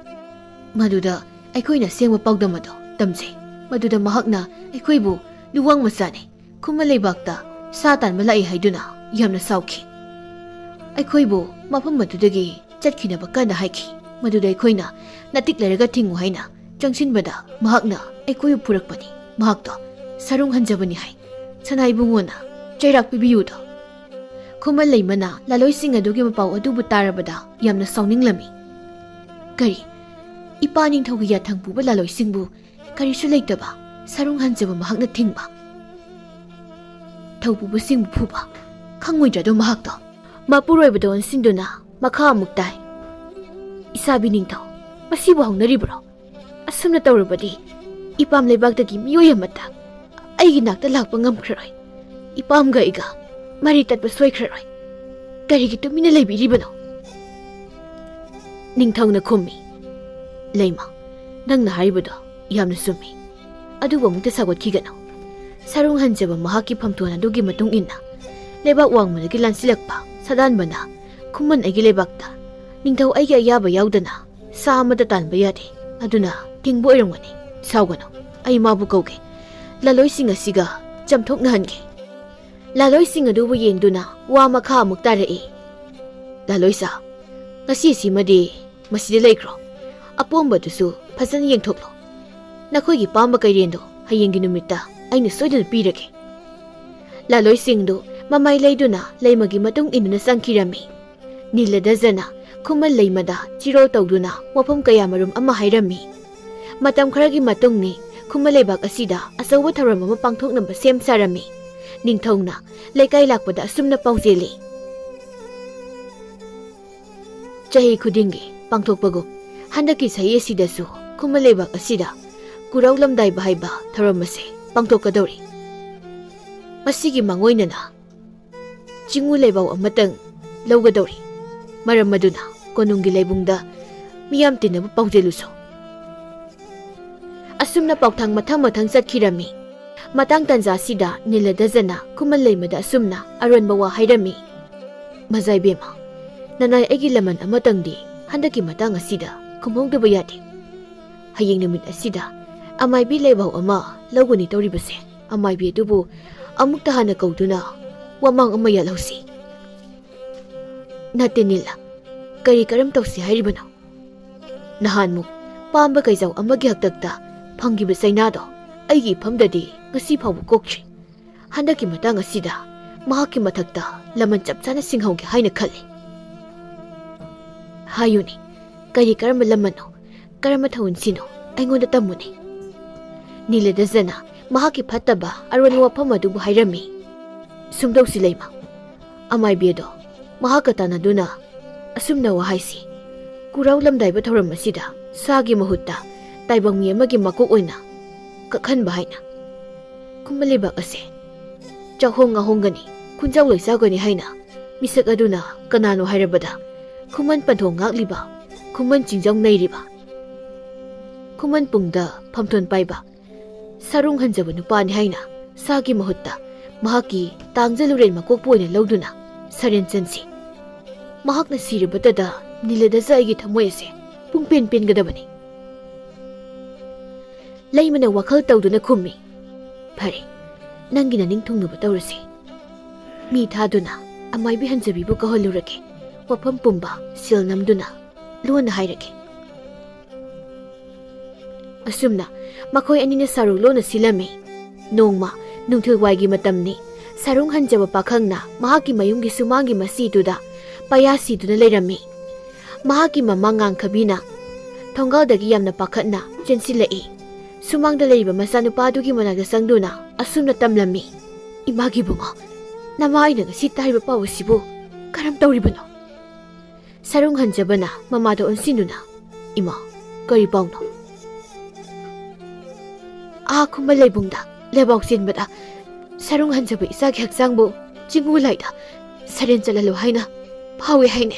ꯃꯗꯨꯗ ꯑꯩꯈꯣꯏꯅ ꯑꯁꯦꯡꯕ ꯄꯥꯎꯗꯝ ꯑꯗꯨ ꯇꯝꯖꯩ꯫ ꯃꯗꯨꯗ ꯃꯍꯥꯛꯅ ꯑꯩꯈꯣꯏꯕꯨ ꯂꯨꯋꯥꯡ ꯃꯆꯥꯅꯤ, ꯈꯨꯃꯟ ꯂꯩꯕꯥꯛꯇ ꯁꯥ ꯇꯥꯟꯕ ꯂꯥꯛꯏ ꯍꯥꯏꯗꯨꯅ ꯌꯥꯝꯅ ꯁꯥꯎꯈꯤ꯫ ꯑꯩꯈꯣꯏꯕꯨ ꯃꯐꯝ ꯑꯗꯨꯗꯒꯤ ꯆꯠꯈꯤꯅꯕ ꯀꯟꯅ ꯍꯥꯏꯈꯤ꯫ ꯃꯗꯨꯗ ꯑꯩꯈꯣꯏꯅ ꯅꯥꯇꯤꯛ ꯂꯩꯔꯒ ꯊꯤꯡꯉꯨ ꯍꯥꯏꯅ ꯆꯪꯁꯤꯟꯕꯗ ꯃꯍꯥꯛꯅ ꯑꯩꯈꯣꯏꯕꯨ ꯐꯨꯔꯛꯄꯅꯤ꯫ ꯃꯍꯥꯛꯇꯣ ꯁꯔꯨꯡ ꯍꯟꯖꯕꯅꯤ ꯍꯥꯏ꯫ ꯁꯅꯥ ꯏꯕꯨꯡꯉꯣꯅ ꯆꯩꯔꯥꯛ ꯄꯤꯕꯤꯌꯨꯗꯣ꯫ ꯈꯨꯃꯟ ꯂꯩꯃꯅ ꯂꯥꯂꯣꯏꯁꯤꯡ ꯑꯗꯨꯒꯤ ꯃꯄꯥꯎ ꯑꯗꯨꯕꯨ ꯇꯥꯔꯕꯗ ꯌꯥꯝꯅ ꯁꯥꯎꯅꯤꯡꯂꯝꯃꯤ꯫ ꯀꯔꯤ? ꯏꯄꯥ ꯅꯤꯡꯊꯧꯒꯤ ꯌꯥꯊꯪ ꯄꯨꯕ ꯂꯥꯂꯣꯏꯁꯤꯡꯕꯨ ꯀꯔꯤꯁꯨ ꯂꯩꯇꯕ ꯁꯔꯨꯡ ꯍꯟꯖꯕ ꯃꯍꯥꯛꯅ ꯊꯤꯡꯕ? ꯊꯧꯄꯨꯕꯁꯤꯡꯕꯨ ꯐꯨꯕ ꯈꯪꯉꯣꯏꯗ꯭ꯔꯗꯣ ꯃꯍꯥꯛꯇꯣ? ꯃꯄꯨꯔꯣꯏꯕꯗ ꯑꯣꯟꯁꯤꯟꯗꯨꯅ ꯃꯈꯥ ꯑꯃꯨꯛ ꯇꯥꯏ꯫ ꯏꯁꯥꯕꯤ ꯅꯤꯡꯊꯧ, ꯃꯁꯤꯕꯨ ꯍꯧꯅꯔꯤꯕ꯭ꯔꯣ? ꯑꯁꯨꯝꯅ ꯇꯧꯔꯕꯗꯤ ꯏꯄꯥꯝ ꯂꯩꯕꯥꯛꯇꯒꯤ ꯃꯤꯑꯣꯏ ꯑꯃꯠꯇ ꯑꯩꯒꯤ ꯅꯥꯛꯇ ꯂꯥꯛꯄ ꯉꯝꯈ꯭ꯔꯔꯣꯏ꯫ ꯏꯄꯥꯝꯒ ꯑꯩꯒ ꯃꯔꯤ ꯇꯠꯄ ꯁꯣꯏꯈ꯭ꯔꯔꯣꯏ꯫ ꯀꯔꯤꯒꯤ ꯇꯨꯃꯤꯟꯅ ꯂꯩꯕꯤꯔꯤꯕꯅꯣ? ꯅꯤꯡꯊꯧꯅ ꯈꯨꯝꯃꯤ, ꯂꯩꯃ, ꯅꯪꯅ ꯍꯥꯏꯔꯤꯕꯗꯣ ꯌꯥꯝꯅ ꯆꯨꯝꯃꯤ꯫ ꯑꯗꯨꯕꯨ ꯑꯃꯨꯛꯇ ꯁꯥꯎꯒꯠꯈꯤꯒꯅꯨ꯫ ꯁꯔꯨꯡ ꯍꯟꯖꯕ ꯃꯍꯥꯛꯀꯤ ꯐꯝꯊꯣꯟ ꯑꯗꯨꯒꯤ ꯃꯇꯨꯡ ꯏꯟꯅ ꯂꯩꯕꯥꯛ ꯋꯥꯡꯃꯗꯒꯤ ꯂꯥꯟꯁꯤꯜꯂꯛꯄ ꯁꯥꯗꯥꯟꯕꯅ ꯈꯨꯃꯟ ꯑꯩꯒꯤ ꯂꯩꯕꯥꯛꯇ ꯅꯤꯡꯊꯧ ꯑꯩꯒꯤ ꯑꯌꯥꯕ ꯌꯥꯎꯗꯅ ꯁꯥ ꯑꯃꯠꯇ ꯇꯥꯟꯕ ꯌꯥꯗꯦ꯫ ꯑꯗꯨꯅ ꯊꯤꯡꯕ ꯑꯣꯏꯔꯝꯒꯅꯤ꯫ ꯁꯥꯎꯒꯅꯨ, ꯑꯩ ꯃꯥꯕꯨ ꯀꯧꯒꯦ꯫ ꯂꯥꯂꯣꯏꯁꯤꯡ ꯑꯁꯤꯒ ꯆꯝꯊꯣꯛꯅꯍꯟꯒꯦ꯫ ꯂꯥꯂꯣꯏꯁꯤꯡ ꯑꯗꯨꯕꯨ ꯌꯦꯡꯗꯨꯅ ꯋꯥ ꯃꯈꯥ ꯑꯃꯨꯛ ꯇꯥꯔꯛꯏ꯫ ꯂꯥꯂꯣꯏꯁꯥ, ꯉꯁꯤꯁꯤꯃꯗꯤ ꯃꯁꯤꯗ ꯂꯩꯈ꯭ꯔꯣ꯫ ꯑꯄꯣꯝꯕꯗꯨꯁꯨ ꯐꯖꯅ ꯌꯦꯡꯊꯣꯛꯂꯣ꯫ ꯅꯈꯣꯏꯒꯤ ꯄꯥꯝꯕ ꯀꯩꯔꯦꯟꯗꯣ ꯍꯌꯦꯡꯒꯤ ꯅꯨꯃꯤꯠꯇ ꯑꯩꯅ ꯁꯣꯏꯗꯅ ꯄꯤꯔꯒꯦ꯫ ꯂꯥꯂꯣꯏꯁꯤꯡꯗꯨ ꯃꯃꯥꯏ ꯂꯩꯗꯨꯅ ꯂꯩꯃꯒꯤ ꯃꯇꯨꯡ ꯏꯟꯗꯨꯅ ꯆꯪꯈꯤꯔꯝꯃꯤ꯫ ꯅꯤꯂꯗꯖꯅ ꯈꯨꯃꯟ ꯂꯩꯃꯗ ꯆꯤꯔꯣꯜ ꯇꯧꯗꯨꯅ ꯋꯥꯐꯝ ꯀꯌꯥꯃꯔꯨꯝ ꯑꯃ ꯍꯥꯏꯔꯝꯃꯤ꯫ ꯃꯇꯝ ꯈꯔꯒꯤ ꯃꯇꯨꯡꯅꯤ ꯈꯨꯃꯟ ꯂꯩꯕꯥꯛ ꯑꯁꯤꯗ ꯑꯆꯧꯕ ꯊꯧꯔꯝ ꯑꯃ ꯄꯥꯡꯊꯣꯛꯅꯕ ꯁꯦꯝ ꯁꯥꯔꯝꯃꯤ꯫ ꯅꯤꯡꯊꯧꯅ ꯂꯩꯀꯥꯏ ꯂꯥꯛꯄꯗ ꯑꯁꯨꯝꯅ ꯄꯥꯎꯖꯦꯜꯂꯤ꯫ ꯆꯍꯤ ꯈꯨꯗꯤꯡꯒꯤ ꯄꯥꯡꯊꯣꯛꯄꯒꯨꯝ ꯍꯟꯗꯛꯀꯤ ꯆꯍꯤ ꯑꯁꯤꯗꯁꯨ ꯈꯨꯃꯟ ꯂꯩꯕꯥꯛ ꯑꯁꯤꯗ ꯀꯨꯔꯧ ꯂꯝꯗꯥꯏꯕ ꯍꯥꯏꯕ ꯊꯧꯔꯝ ꯑꯁꯤ ꯄꯥꯡꯊꯣꯛꯀꯗꯧꯔꯤ꯫ ꯃꯁꯤꯒꯤ ꯃꯥꯡꯑꯣꯏꯅꯅ ꯆꯤꯡꯉꯨ ꯂꯩꯕꯥꯎ ꯑꯃꯇꯪ ꯂꯧꯒꯗꯧꯔꯤ꯫ ꯃꯔꯝ ꯑꯗꯨꯅ ꯀꯣꯅꯨꯡꯒꯤ ꯂꯩꯕꯨꯡꯗ ꯃꯤꯌꯥꯝ ꯇꯤꯟꯅꯕ ꯄꯥꯎꯖꯦꯜꯂꯨꯁꯨ꯫ ꯑꯁꯨꯝꯅ ꯄꯥꯎꯊꯥꯡ ꯃꯊꯪ ꯃꯊꯪ ꯆꯠꯈꯤꯔꯝꯃꯤ꯫ ꯃꯇꯥꯡ ꯇꯥꯟꯖꯥ ꯑꯁꯤꯗ ꯅꯤꯂꯗꯖꯅ ꯈꯨꯃꯟ ꯂꯩꯃꯗ ꯑꯁꯨꯝꯅ ꯑꯔꯣꯟꯕ ꯋꯥ ꯍꯥꯏꯔꯝꯃꯤ꯫ ꯃꯖꯥ ꯏꯕꯦꯝꯃ, ꯅꯅꯥꯏ ꯑꯩꯒꯤ ꯂꯃꯟ ꯑꯃꯇꯪꯗꯤ ꯍꯟꯗꯛꯀꯤ ꯃꯇꯥꯡ ꯑꯁꯤꯗ ꯈꯨꯝꯍꯧꯗꯕ ꯌꯥꯗꯦ꯫ ꯍꯌꯦꯡ ꯅꯨꯃꯤꯠ ꯑꯁꯤꯗ ꯑꯃꯥꯏꯕꯤ ꯂꯩꯕꯥꯎ ꯑꯃ ꯂꯧꯒꯅꯤ ꯇꯧꯔꯤꯕꯁꯦ꯫ ꯑꯃꯥꯏꯕꯤ ꯑꯗꯨꯕꯨ ꯑꯃꯨꯛꯇ ꯍꯥꯟꯅ ꯀꯧꯗꯨꯅ ꯋꯥꯃꯥꯡ ꯑꯃ ꯌꯥꯜꯍꯧꯁꯤ꯫ ꯅꯠꯇꯦ ꯅꯤꯂ, ꯀꯔꯤ ꯀꯔꯝ ꯇꯧꯁꯤ ꯍꯥꯏꯔꯤꯕꯅꯣ? ꯅꯍꯥꯟꯃꯨꯛ ꯄꯥꯝꯕ ꯀꯩꯖꯥꯎ ꯑꯃꯒꯤ ꯍꯥꯛꯇꯛꯇ ꯐꯪꯈꯤꯕ ꯆꯩꯅꯥꯗꯣ ꯑꯩꯒꯤ ꯏꯐꯝꯗꯗꯤ ꯉꯁꯤ ꯐꯥꯎꯕ ꯀꯣꯛꯇ꯭ꯔꯤ꯫ ꯍꯟꯗꯛꯀꯤ ꯃꯇꯥꯡ ꯑꯁꯤꯗ ꯃꯍꯥꯛꯀꯤ ꯃꯊꯛꯇ ꯂꯃꯟ ꯆꯞ ꯆꯥꯅ ꯁꯤꯡꯍꯧꯒꯦ ꯍꯥꯏꯅ ꯈꯜꯂꯤ꯫ ꯍꯥꯏꯌꯨꯅꯦ, ꯀꯔꯤ ꯀꯔꯝꯕ ꯂꯃꯟꯅꯣ, ꯀꯔꯝꯕ ꯊꯧꯑꯣꯟꯁꯤꯅꯣ, ꯑꯩꯉꯣꯟꯗ ꯇꯝꯃꯨꯅꯦ꯫ ꯅꯤꯂꯗꯖꯅ ꯃꯍꯥꯛꯀꯤ ꯐꯠꯇꯕ ꯑꯔꯣꯟꯕ ꯋꯥꯐꯝ ꯑꯗꯨꯕꯨ ꯍꯥꯏꯔꯝꯃꯤ꯫ ꯁꯨꯝꯗꯧꯁꯤ ꯂꯩꯃ, ꯑꯃꯥꯏꯕꯤ ꯑꯗꯣ ꯃꯍꯥꯛꯀ ꯇꯥꯟꯅꯗꯨꯅ ꯑꯁꯨꯝꯅ ꯋꯥꯍꯩꯁꯤ, ꯀꯨꯔꯥꯎ ꯂꯝꯗꯥꯏꯕ ꯊꯧꯔꯝ ꯑꯁꯤꯗ ꯁꯥꯒꯤ ꯃꯍꯨꯠꯇ ꯇꯥꯏꯕꯪ ꯃꯤ ꯑꯃꯒꯤ ꯃꯀꯣꯛ ꯑꯣꯏꯅ ꯀꯛꯍꯟꯕ ꯍꯥꯏꯅ꯫ ꯈꯨꯃꯟ ꯂꯩꯕꯥꯛ ꯑꯁꯦ ꯆꯥꯛꯍꯣꯡ ꯉꯥꯍꯣꯡꯒꯅꯤ, ꯈꯨꯟꯖꯥꯎ ꯂꯩꯆꯥꯎꯒꯅꯤ ꯍꯥꯏꯅ ꯃꯤꯁꯛ ꯑꯗꯨꯅ ꯀꯅꯥꯅꯣ ꯍꯥꯏꯔꯕꯗ ꯈꯨꯃꯟ ꯄꯟꯊꯣꯡ ꯉꯥꯛꯂꯤꯕ ꯈꯨꯃꯟ ꯆꯤꯡꯖꯥꯎ ꯅꯩꯔꯤꯕ ꯈꯨꯃꯟ ꯄꯨꯡꯗ ꯐꯝꯊꯣꯟ ꯄꯥꯏꯕ ꯁꯔꯨꯡ ꯍꯟꯖꯕ ꯅꯨꯄꯥꯅꯤ ꯍꯥꯏꯅ ꯁꯥꯒꯤ ꯃꯍꯨꯠꯇ ꯃꯍꯥꯛꯀꯤ ꯇꯥꯡꯖ ꯂꯨꯔꯦꯟ ꯃꯀꯣꯛꯄꯨ ꯑꯣꯏꯅ ꯂꯧꯗꯨꯅ ꯁꯔꯦꯟ ꯆꯟꯁꯤ꯫ ꯃꯍꯥꯛꯅ ꯁꯤꯔꯕꯗꯗ ꯅꯤꯂꯗꯁ ꯑꯩꯒꯤ ꯊꯃꯣꯏ ꯑꯁꯦ ꯄꯨꯡꯄꯦꯟ ꯄꯦꯟꯒꯗꯕꯅꯤ꯫ ꯂꯩꯃꯅ ꯋꯥꯈꯜ ꯇꯧꯗꯨꯅ ꯈꯨꯝꯃꯤ, "ꯐꯔꯦ, ꯅꯪꯒꯤ ꯅꯅꯤꯡ ꯊꯨꯡꯅꯕ ꯇꯧꯔꯁꯤ꯫ ꯃꯤ ꯊꯥꯗꯨꯅ ꯑꯃꯥꯏꯕꯤ ꯍꯟꯖꯕꯤꯕꯨ ꯀꯧꯍꯜꯂꯨꯔꯒꯦ꯫ ꯋꯥꯐꯝ ꯄꯨꯝꯕ ꯁꯤꯜ ꯅꯝꯗꯨꯅ ꯂꯣꯟꯅ ꯍꯥꯏꯔꯒꯦ꯫" ꯑꯁꯨꯝꯅ ꯃꯈꯣꯏ ꯑꯅꯤꯅ ꯁꯥꯔꯨꯛ ꯂꯣꯟꯅ ꯁꯤꯜꯂꯝꯃꯤ꯫ ꯅꯣꯡꯃ ꯅꯨꯡꯊꯤꯜꯋꯥꯏꯒꯤ ꯃꯇꯝꯅꯤ꯫ ꯁꯥꯔꯨꯡ ꯍꯟꯖꯕ ꯄꯥꯈꯪꯅ ꯃꯍꯥꯛꯀꯤ ꯃꯌꯨꯝꯒꯤ ꯁꯨꯃꯥꯡꯒꯤ ꯃꯁꯤꯗꯨꯗ ꯄꯌꯥ ꯁꯤꯗꯨꯅ ꯂꯩꯔꯝꯃꯤ꯫ ꯃꯍꯥꯛꯀꯤ ꯃꯃꯥ ꯉꯥꯡꯈꯕꯤꯅ ꯊꯣꯡꯒꯥꯜꯗꯒꯤ ꯌꯥꯝꯅ ꯄꯥꯈꯠꯅ ꯆꯦꯟꯁꯤꯜꯂꯛꯏ꯫ ꯁꯨꯃꯥꯡꯗ ꯂꯩꯔꯤꯕ ꯃꯆꯥꯅꯨꯄꯥꯗꯨꯒꯤ ꯃꯅꯥꯛꯇ ꯆꯪꯗꯨꯅ ꯑꯁꯨꯝꯅ ꯇꯝꯂꯝꯃꯤ, "ꯏꯃꯥꯒꯤ ꯏꯕꯨꯡꯉꯣ, ꯅꯃꯥ ꯑꯩꯅ ꯉꯁꯤ ꯇꯥꯔꯤꯕ ꯄꯥꯎ ꯑꯁꯤꯕꯨ ꯀꯔꯝ ꯇꯧꯔꯤꯕꯅꯣ?" ꯁꯔꯨꯡ ꯍꯟꯖꯕꯅ ꯃꯃꯥꯗ ꯑꯣꯟꯁꯤꯟꯗꯨꯅ, "ꯏꯃꯥ, ꯀꯔꯤ ꯄꯥꯎꯅꯣ?" "ꯑꯥ ꯈꯨꯃꯟ ꯂꯩꯕꯨꯡꯗ ꯂꯩꯕꯥꯎ ꯆꯦꯟꯕꯗ ꯁꯔꯨꯡ ꯍꯟꯖꯕ ꯏꯆꯥꯒꯤ ꯍꯛꯆꯥꯡꯕꯨ ꯆꯤꯡꯉꯨ ꯂꯥꯏꯗ ꯁꯔꯦꯟ ꯆꯠꯍꯜꯂꯨ ꯍꯥꯏꯅ ꯐꯥꯎꯏ ꯍꯥꯏꯅꯦ꯫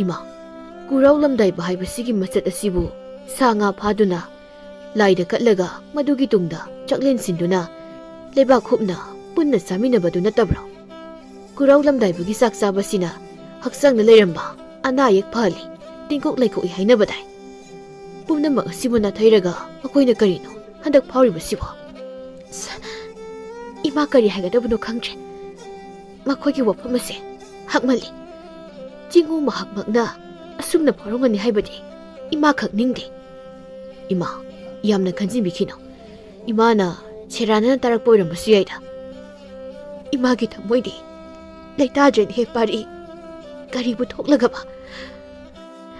ꯏꯃꯥ, ꯀꯨꯔꯥꯎ ꯂꯝꯗꯥꯏꯕ ꯍꯥꯏꯕꯁꯤꯒꯤ ꯃꯆꯠ ꯑꯁꯤꯕꯨ ꯁꯥ ꯉꯥ ꯐꯥꯗꯨꯅ ꯂꯥꯏꯗ ꯀꯠꯂꯒ ꯃꯗꯨꯒꯤ ꯇꯨꯡꯗ ꯆꯥꯛꯂꯦꯟ ꯁꯤꯟꯗꯨꯅ ꯂꯩꯕꯥꯛ ꯍꯨꯞꯅ ꯄꯨꯟꯅ ꯆꯥꯃꯤꯟꯅꯕꯗꯨ ꯅꯠꯇꯕ꯭ꯔꯣ? ꯀꯨꯔꯥꯎ ꯂꯝꯗꯥꯏꯕꯒꯤ ꯆꯥꯛ ꯆꯥꯕꯁꯤꯅ ꯍꯛꯆꯥꯡꯗ ꯂꯩꯔꯝꯕ ꯑꯅꯥ ꯑꯌꯦꯛ ꯐꯍꯜꯂꯤ, ꯇꯤꯡꯀꯣꯛ ꯂꯩꯈꯣꯛꯏ ꯍꯥꯏꯅꯕꯗꯥꯏ꯫ ꯄꯨꯝꯅꯃꯛ ꯑꯁꯤꯕꯨ ꯅꯥꯊꯩꯔꯒ ꯃꯈꯣꯏꯅ ꯀꯔꯤꯅꯣ ꯍꯟꯗꯛ ꯐꯥꯎꯔꯤꯕꯁꯤꯕꯣ? ꯁ-, ꯏꯃꯥ ꯀꯔꯤ ꯍꯥꯏꯒꯗꯕꯅꯣ ꯈꯪꯗ꯭ꯔꯦ꯫ ꯃꯈꯣꯏꯒꯤ ꯋꯥꯐꯝ ꯑꯁꯦ ꯍꯛꯃꯜꯂꯤ꯫ ꯆꯤꯡꯉꯨ ꯃꯍꯥꯛꯃꯛꯅ ꯑꯁꯨꯝꯅ ꯐꯥꯎꯔꯝꯒꯅꯤ ꯍꯥꯏꯕꯗꯤ ꯏꯃꯥ ꯈꯛ ꯅꯤꯡꯗꯦ꯫ ꯏꯃꯥ, ꯌꯥꯝꯅ ꯈꯟꯖꯤꯟꯕꯤꯈꯤꯅꯨ꯫ ꯏꯃꯥꯅ ꯁꯦꯔꯥꯟꯅꯅ ꯇꯥꯔꯛꯄ ꯑꯣꯏꯔꯝꯕꯁꯨ ꯌꯥꯏꯗ꯫ ꯏꯃꯥꯒꯤ ꯊꯃꯣꯏꯗꯤ ꯂꯩꯇꯥꯗ꯭ꯔꯦꯅꯦꯍꯦ ꯄꯥꯔꯤ꯫ ꯀꯔꯤꯕꯨ ꯊꯣꯛꯂꯒꯕ?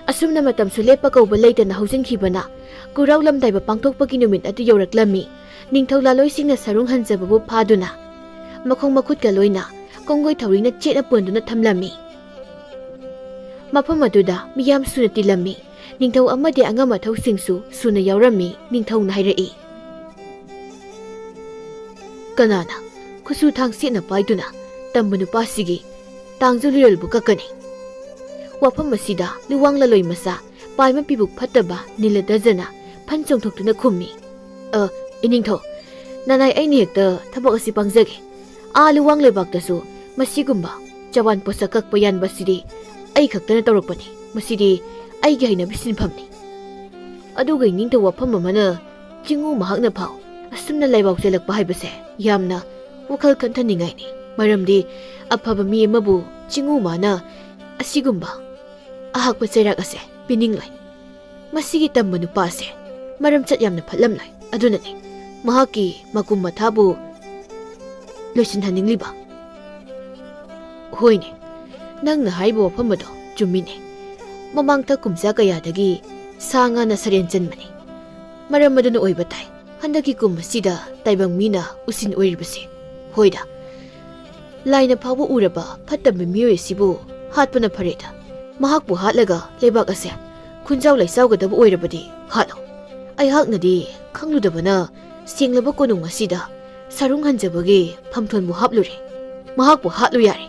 ꯑꯁꯨꯝꯅ ꯃꯇꯝꯁꯨ ꯂꯦꯞꯄ ꯀꯧꯕ ꯂꯩꯇꯅ ꯍꯧꯖꯤꯟꯈꯤꯕꯅ ꯀꯨꯔꯥꯎ ꯂꯝꯗꯥꯏꯕ ꯄꯥꯡꯊꯣꯛꯄꯒꯤ ꯅꯨꯃꯤꯠ ꯑꯗꯨ ꯌꯧꯔꯛꯂꯝꯃꯤ꯫ ꯅꯤꯡꯊꯧ ꯂꯥꯂꯣꯏꯁꯤꯡꯅ ꯁꯔꯨꯡ ꯍꯟꯖꯕꯕꯨ ꯐꯥꯗꯨꯅ ꯃꯈꯣꯡ ꯃꯈꯨꯠꯀ ꯂꯣꯏꯅ ꯀꯣꯡꯒꯣꯏ ꯊꯧꯔꯤꯅ ꯆꯦꯠꯅ ꯄꯨꯟꯗꯨꯅ ꯊꯝꯂꯝꯃꯤ꯫ ꯃꯐꯝ ꯑꯗꯨꯗ ꯃꯤꯌꯥꯝ ꯁꯨꯅ ꯇꯤꯜꯂꯝꯃꯤ꯫ ꯅꯤꯡꯊꯧ ꯑꯃꯗꯤ ꯑꯉꯝ ꯑꯊꯧꯁꯤꯡꯁꯨ ꯁꯨꯅ ꯌꯥꯎꯔꯝꯃꯤ꯫ ꯅꯤꯡꯊꯧꯅ ꯍꯥꯏꯔꯛꯏ, "ꯀꯅꯥꯅ ꯈꯨꯠꯁꯨ ꯊꯥꯡ ꯁꯦꯠꯅ ꯄꯥꯏꯗꯨꯅ ꯇꯝꯕ ꯅꯨꯄꯥꯁꯤꯒꯤ ꯇꯥꯡꯖ ꯂꯨꯔꯦꯜꯕꯨ ꯀꯛꯀꯅꯤ?" ꯋꯥꯐꯝ ꯑꯁꯤꯗ ꯂꯨꯋꯥꯡ ꯂꯂꯣꯏ ꯃꯆꯥ ꯄꯥꯏꯃ ꯄꯤꯕꯨ ꯐꯠꯇꯕ ꯅꯤꯂꯗꯖꯅ ꯐꯟ ꯆꯣꯡꯊꯣꯛꯇꯨꯅ ꯈꯨꯝꯃꯤ, "ꯑ, ꯏꯅꯤꯡꯊꯧ, ꯅꯅꯥꯏ ꯑꯩꯅ ꯍꯦꯛꯇ ꯊꯕꯛ ꯑꯁꯤ ꯄꯥꯡꯖꯒꯦ꯫ ꯑꯥ ꯂꯨꯋꯥꯡ ꯂꯩꯕꯥꯛꯇꯁꯨ ꯃꯁꯤꯒꯨꯝꯕ ꯆꯋꯥꯟ ꯄꯣꯠꯁꯛ ꯀꯛꯄ ꯌꯥꯟꯕ ꯑꯁꯤꯗꯤ ꯑꯩ ꯈꯛꯇꯅ ꯇꯧꯔꯛꯄꯅꯤ꯫ ꯃꯁꯤꯗꯤ ꯑꯩꯒꯤ ꯍꯩꯅꯕꯤ ꯁꯤꯟꯐꯝꯅꯤ꯫ ꯑꯗꯨꯒ ꯏꯅꯤꯡꯊꯧ ꯋꯥꯐꯝ ꯑꯃꯅ ꯆꯤꯡꯉꯨ ꯃꯍꯥꯛꯅ ꯐꯥꯎ ꯑꯁꯨꯝꯅ ꯂꯥꯏꯕꯥꯎ ꯆꯦꯜꯂꯛꯄ ꯍꯥꯏꯕꯁꯦ ꯌꯥꯝꯅ ꯋꯥꯈꯜ ꯈꯟꯊꯅꯤꯡꯉꯥꯏꯅꯤ꯫ ꯃꯔꯝꯗꯤ ꯑꯐꯕ ꯃꯤ ꯑꯃꯕꯨ ꯆꯤꯡꯉꯨ ꯃꯥꯅ ꯑꯁꯤꯒꯨꯝꯕ ꯑꯍꯥꯛꯄ ꯆꯩꯔꯥꯛ ꯑꯁꯦ ꯄꯤꯅꯤꯡꯂꯣꯏ꯫ ꯃꯁꯤꯒꯤ ꯇꯝꯕ ꯅꯨꯄꯥ ꯑꯁꯦ ꯃꯔꯝꯆꯠ ꯌꯥꯝꯅ ꯐꯠꯂꯝꯂꯣꯏ꯫ ꯑꯗꯨꯅꯅꯤ ꯃꯍꯥꯛꯀꯤ ꯃꯀꯨꯝ ꯃꯊꯥꯕꯨ ꯂꯣꯏꯁꯤꯟꯍꯟꯅꯤꯡꯂꯤꯕ꯫" "ꯍꯣꯏꯅꯦ, ꯅꯪꯅ ꯍꯥꯏꯕ ꯋꯥꯐꯝ ꯑꯗꯣ ꯆꯨꯝꯃꯤꯅꯦ꯫ ꯃꯃꯥꯡ ꯊꯀꯨꯝꯖꯥ ꯀꯌꯥꯗꯒꯤ ꯁꯥ ꯉꯥꯅ ꯁꯔꯦꯟ ꯆꯟꯕꯅꯤ꯫ ꯃꯔꯝ ꯑꯗꯨꯅ ꯑꯣꯏꯕ ꯇꯥꯏ ꯍꯟꯗꯛꯀꯤ ꯀꯨꯝ ꯑꯁꯤꯗ ꯇꯥꯏꯕꯪ ꯃꯤꯅ ꯎꯁꯤꯟ ꯑꯣꯏꯔꯤꯕꯁꯦ꯫ ꯍꯣꯏꯗ, ꯂꯥꯏꯅ ꯐꯥꯎꯕ ꯎꯔꯕ ꯐꯠꯇꯕ ꯃꯤꯑꯣꯏ ꯑꯁꯤꯕꯨ ꯍꯥꯠꯄꯅ ꯐꯔꯦꯗ꯫ ꯃꯍꯥꯛꯄꯨ ꯍꯥꯠꯂꯒ ꯂꯩꯕꯥꯛ ꯑꯁꯦ ꯈꯨꯟꯖꯥꯎ ꯂꯩꯆꯥꯎꯒꯗꯕ ꯑꯣꯏꯔꯕꯗꯤ ꯍꯥꯠꯂꯣ꯫ ꯑꯩꯍꯥꯛꯅꯗꯤ ꯈꯪꯂꯨꯗꯕꯅ ꯁꯦꯡꯂꯕ ꯀꯣꯅꯨꯡ ꯑꯁꯤꯗ ꯁꯔꯨꯡ ꯍꯟꯖꯕꯒꯤ ꯐꯝꯊꯣꯟꯕꯨ ꯍꯥꯞꯂꯨꯔꯦ꯫ ꯃꯍꯥꯛꯄꯨ ꯍꯥꯠꯂꯨ ꯌꯥꯔꯦ꯫"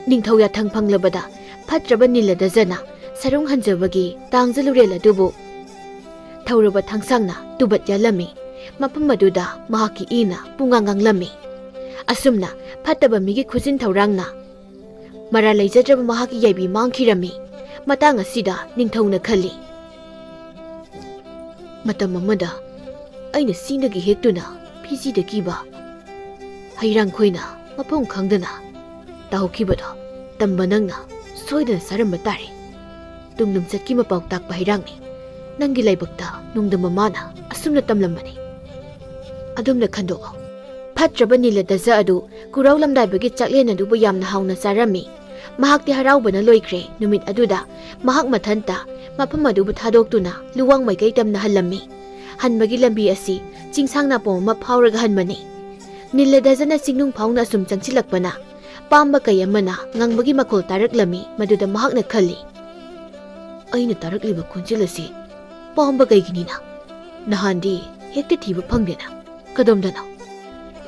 ꯅꯤꯡꯊꯧ ꯌꯥꯊꯪ ꯐꯪꯂꯕꯗ ꯐꯠꯇ꯭ꯔꯕ ꯅꯤꯂꯗꯖꯅ ꯁꯔꯨꯡ ꯍꯟꯖꯕꯒꯤ ꯇꯥꯡꯖ ꯂꯨꯔꯦꯜ ꯑꯗꯨꯕꯨ ꯊꯧꯔꯕ ꯊꯥꯡꯁꯥꯡꯅ ꯇꯨꯕꯠ ꯌꯥꯜꯂꯝꯃꯤ꯫ ꯃꯐꯝ ꯑꯗꯨꯗ ꯃꯍꯥꯛꯀꯤ ꯏꯅ ꯄꯨꯡꯉꯥꯡ ꯉꯥꯡꯂꯝꯃꯤ꯫ ꯑꯁꯨꯝꯅ ꯐꯠꯇꯕ ꯃꯤꯒꯤ ꯈꯨꯖꯤꯟ ꯊꯧꯔꯥꯡꯅ ꯃꯔꯥꯜ ꯂꯩꯖꯗ꯭ꯔꯕ ꯃꯍꯥꯛꯀꯤ ꯌꯥꯏꯕꯤ ꯃꯥꯡꯈꯤꯔꯝꯃꯤ꯫ ꯃꯇꯥꯡ ꯑꯁꯤꯗ ꯅꯤꯡꯊꯧꯅ ꯈꯜꯂꯤ, "ꯃꯇꯝ ꯑꯃꯗ ꯑꯩꯅ ꯆꯤꯡꯗꯒꯤ ꯍꯦꯛꯇꯨꯅ ꯐꯤꯖꯤꯗ ꯀꯤꯕ ꯍꯩꯔꯥꯡꯈꯣꯏꯅ ꯃꯐꯝ ꯈꯪꯗꯅ ꯇꯥꯍꯧꯈꯤꯕꯗꯣ ꯇꯝꯕ ꯅꯪꯅ ꯁꯣꯏꯗꯅ ꯆꯥꯔꯝꯕ ꯇꯥꯔꯦ꯫ ꯇꯨꯡ ꯅꯨꯡꯆꯠꯀꯤ ꯃꯄꯥꯎ ꯇꯥꯛꯄ ꯍꯩꯔꯥꯡꯅꯤ꯫ ꯅꯪꯒꯤ ꯂꯥꯏꯕꯛꯇ ꯅꯨꯡꯗꯝꯕ ꯃꯥꯅ ꯑꯁꯨꯝꯅ ꯇꯝꯂꯝꯕꯅꯤ꯫" ꯑꯗꯨꯝꯅ ꯈꯟꯗꯣꯛꯑꯣ꯫ ꯐꯠꯇ꯭ꯔꯕ ꯅꯤꯂꯗꯖ ꯑꯗꯨ ꯈꯨꯔꯥꯎ ꯂꯝꯗꯥꯏꯕꯒꯤ ꯆꯥꯛꯂꯦꯟ ꯑꯗꯨꯕꯨ ꯌꯥꯝꯅ ꯍꯥꯎꯅ ꯆꯥꯔꯝꯃꯤ꯫ ꯃꯍꯥꯛꯇꯤ ꯍꯔꯥꯎꯕꯅ ꯂꯣꯏꯈ꯭ꯔꯦ꯫ ꯅꯨꯃꯤꯠ ꯑꯗꯨꯗ ꯃꯍꯥꯛ ꯃꯊꯟꯇ ꯃꯐꯝ ꯑꯗꯨꯕꯨ ꯊꯥꯗꯣꯛꯇꯨꯅ ꯂꯨꯋꯥꯡ ꯃꯥꯏꯀꯩ ꯇꯝꯅ ꯍꯜꯂꯝꯃꯤ꯫ ꯍꯟꯕꯒꯤ ꯂꯝꯕꯤ ꯑꯁꯤ ꯆꯤꯡꯁꯥꯡ ꯅꯥꯄꯣꯝ ꯑꯃ ꯐꯥꯎꯔꯒ ꯍꯟꯕꯅꯤ꯫ ꯅꯤꯂꯗꯖꯅ ꯆꯤꯡꯅꯨꯡ ꯐꯥꯎꯅ ꯑꯁꯨꯝ ꯆꯪꯁꯤꯜꯂꯛꯄꯅ ꯄꯥꯝꯕ ꯀꯩ ꯑꯃꯅ ꯉꯪꯕꯒꯤ ꯃꯈꯣꯜ ꯇꯥꯔꯛꯂꯝꯃꯤ꯫ ꯃꯗꯨꯗ ꯃꯍꯥꯛꯅ ꯈꯜꯂꯤ, "ꯑꯩꯅ ꯇꯥꯔꯛꯂꯤꯕ ꯈꯣꯟꯖꯦꯜ ꯑꯁꯤ ꯄꯥꯝꯕ ꯀꯩꯒꯤꯅꯤꯅ? ꯅꯍꯥꯟꯗꯤ ꯍꯦꯛꯇ ꯊꯤꯕ ꯐꯪꯗꯦꯅ꯫ ꯀꯗꯣꯝꯗꯅꯣ?"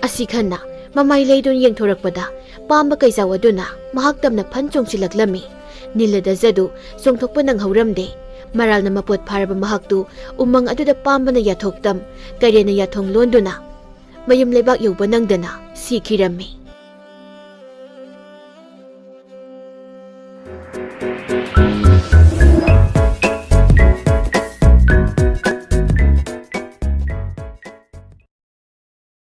ꯑꯁꯤ ꯈꯟꯅ ꯃꯃꯥꯏ ꯂꯩꯗꯨꯅ ꯌꯦꯡꯊꯣꯔꯛꯄꯗ ꯄꯥꯝꯕ ꯀꯩꯖꯥꯎ ꯑꯗꯨꯅ ꯃꯍꯥꯛ ꯇꯝꯅ ꯐꯟ ꯆꯣꯡꯁꯤꯜꯂꯛꯂꯝꯃꯤ꯫ ꯅꯤꯂꯗꯖꯗꯨ ꯆꯣꯡꯊꯣꯛꯄ ꯅꯪꯍꯧꯔꯝꯗꯦ꯫ ꯃꯔꯥꯜꯅ ꯃꯄꯣꯠ ꯐꯥꯔꯕ ꯃꯍꯥꯛꯇꯨ ꯎꯃꯪ ꯑꯗꯨꯗ ꯄꯥꯝꯕꯅ ꯌꯥꯊꯣꯛꯇꯝ, ꯀꯩꯔꯦꯟꯅ ꯌꯥꯊꯣꯡ ꯂꯣꯟꯗꯨꯅ ꯃꯌꯨꯝ ꯂꯩꯕꯥꯛ ꯌꯧꯕ ꯅꯪꯗꯅ ꯁꯤꯈꯤꯔꯝꯃꯤ꯫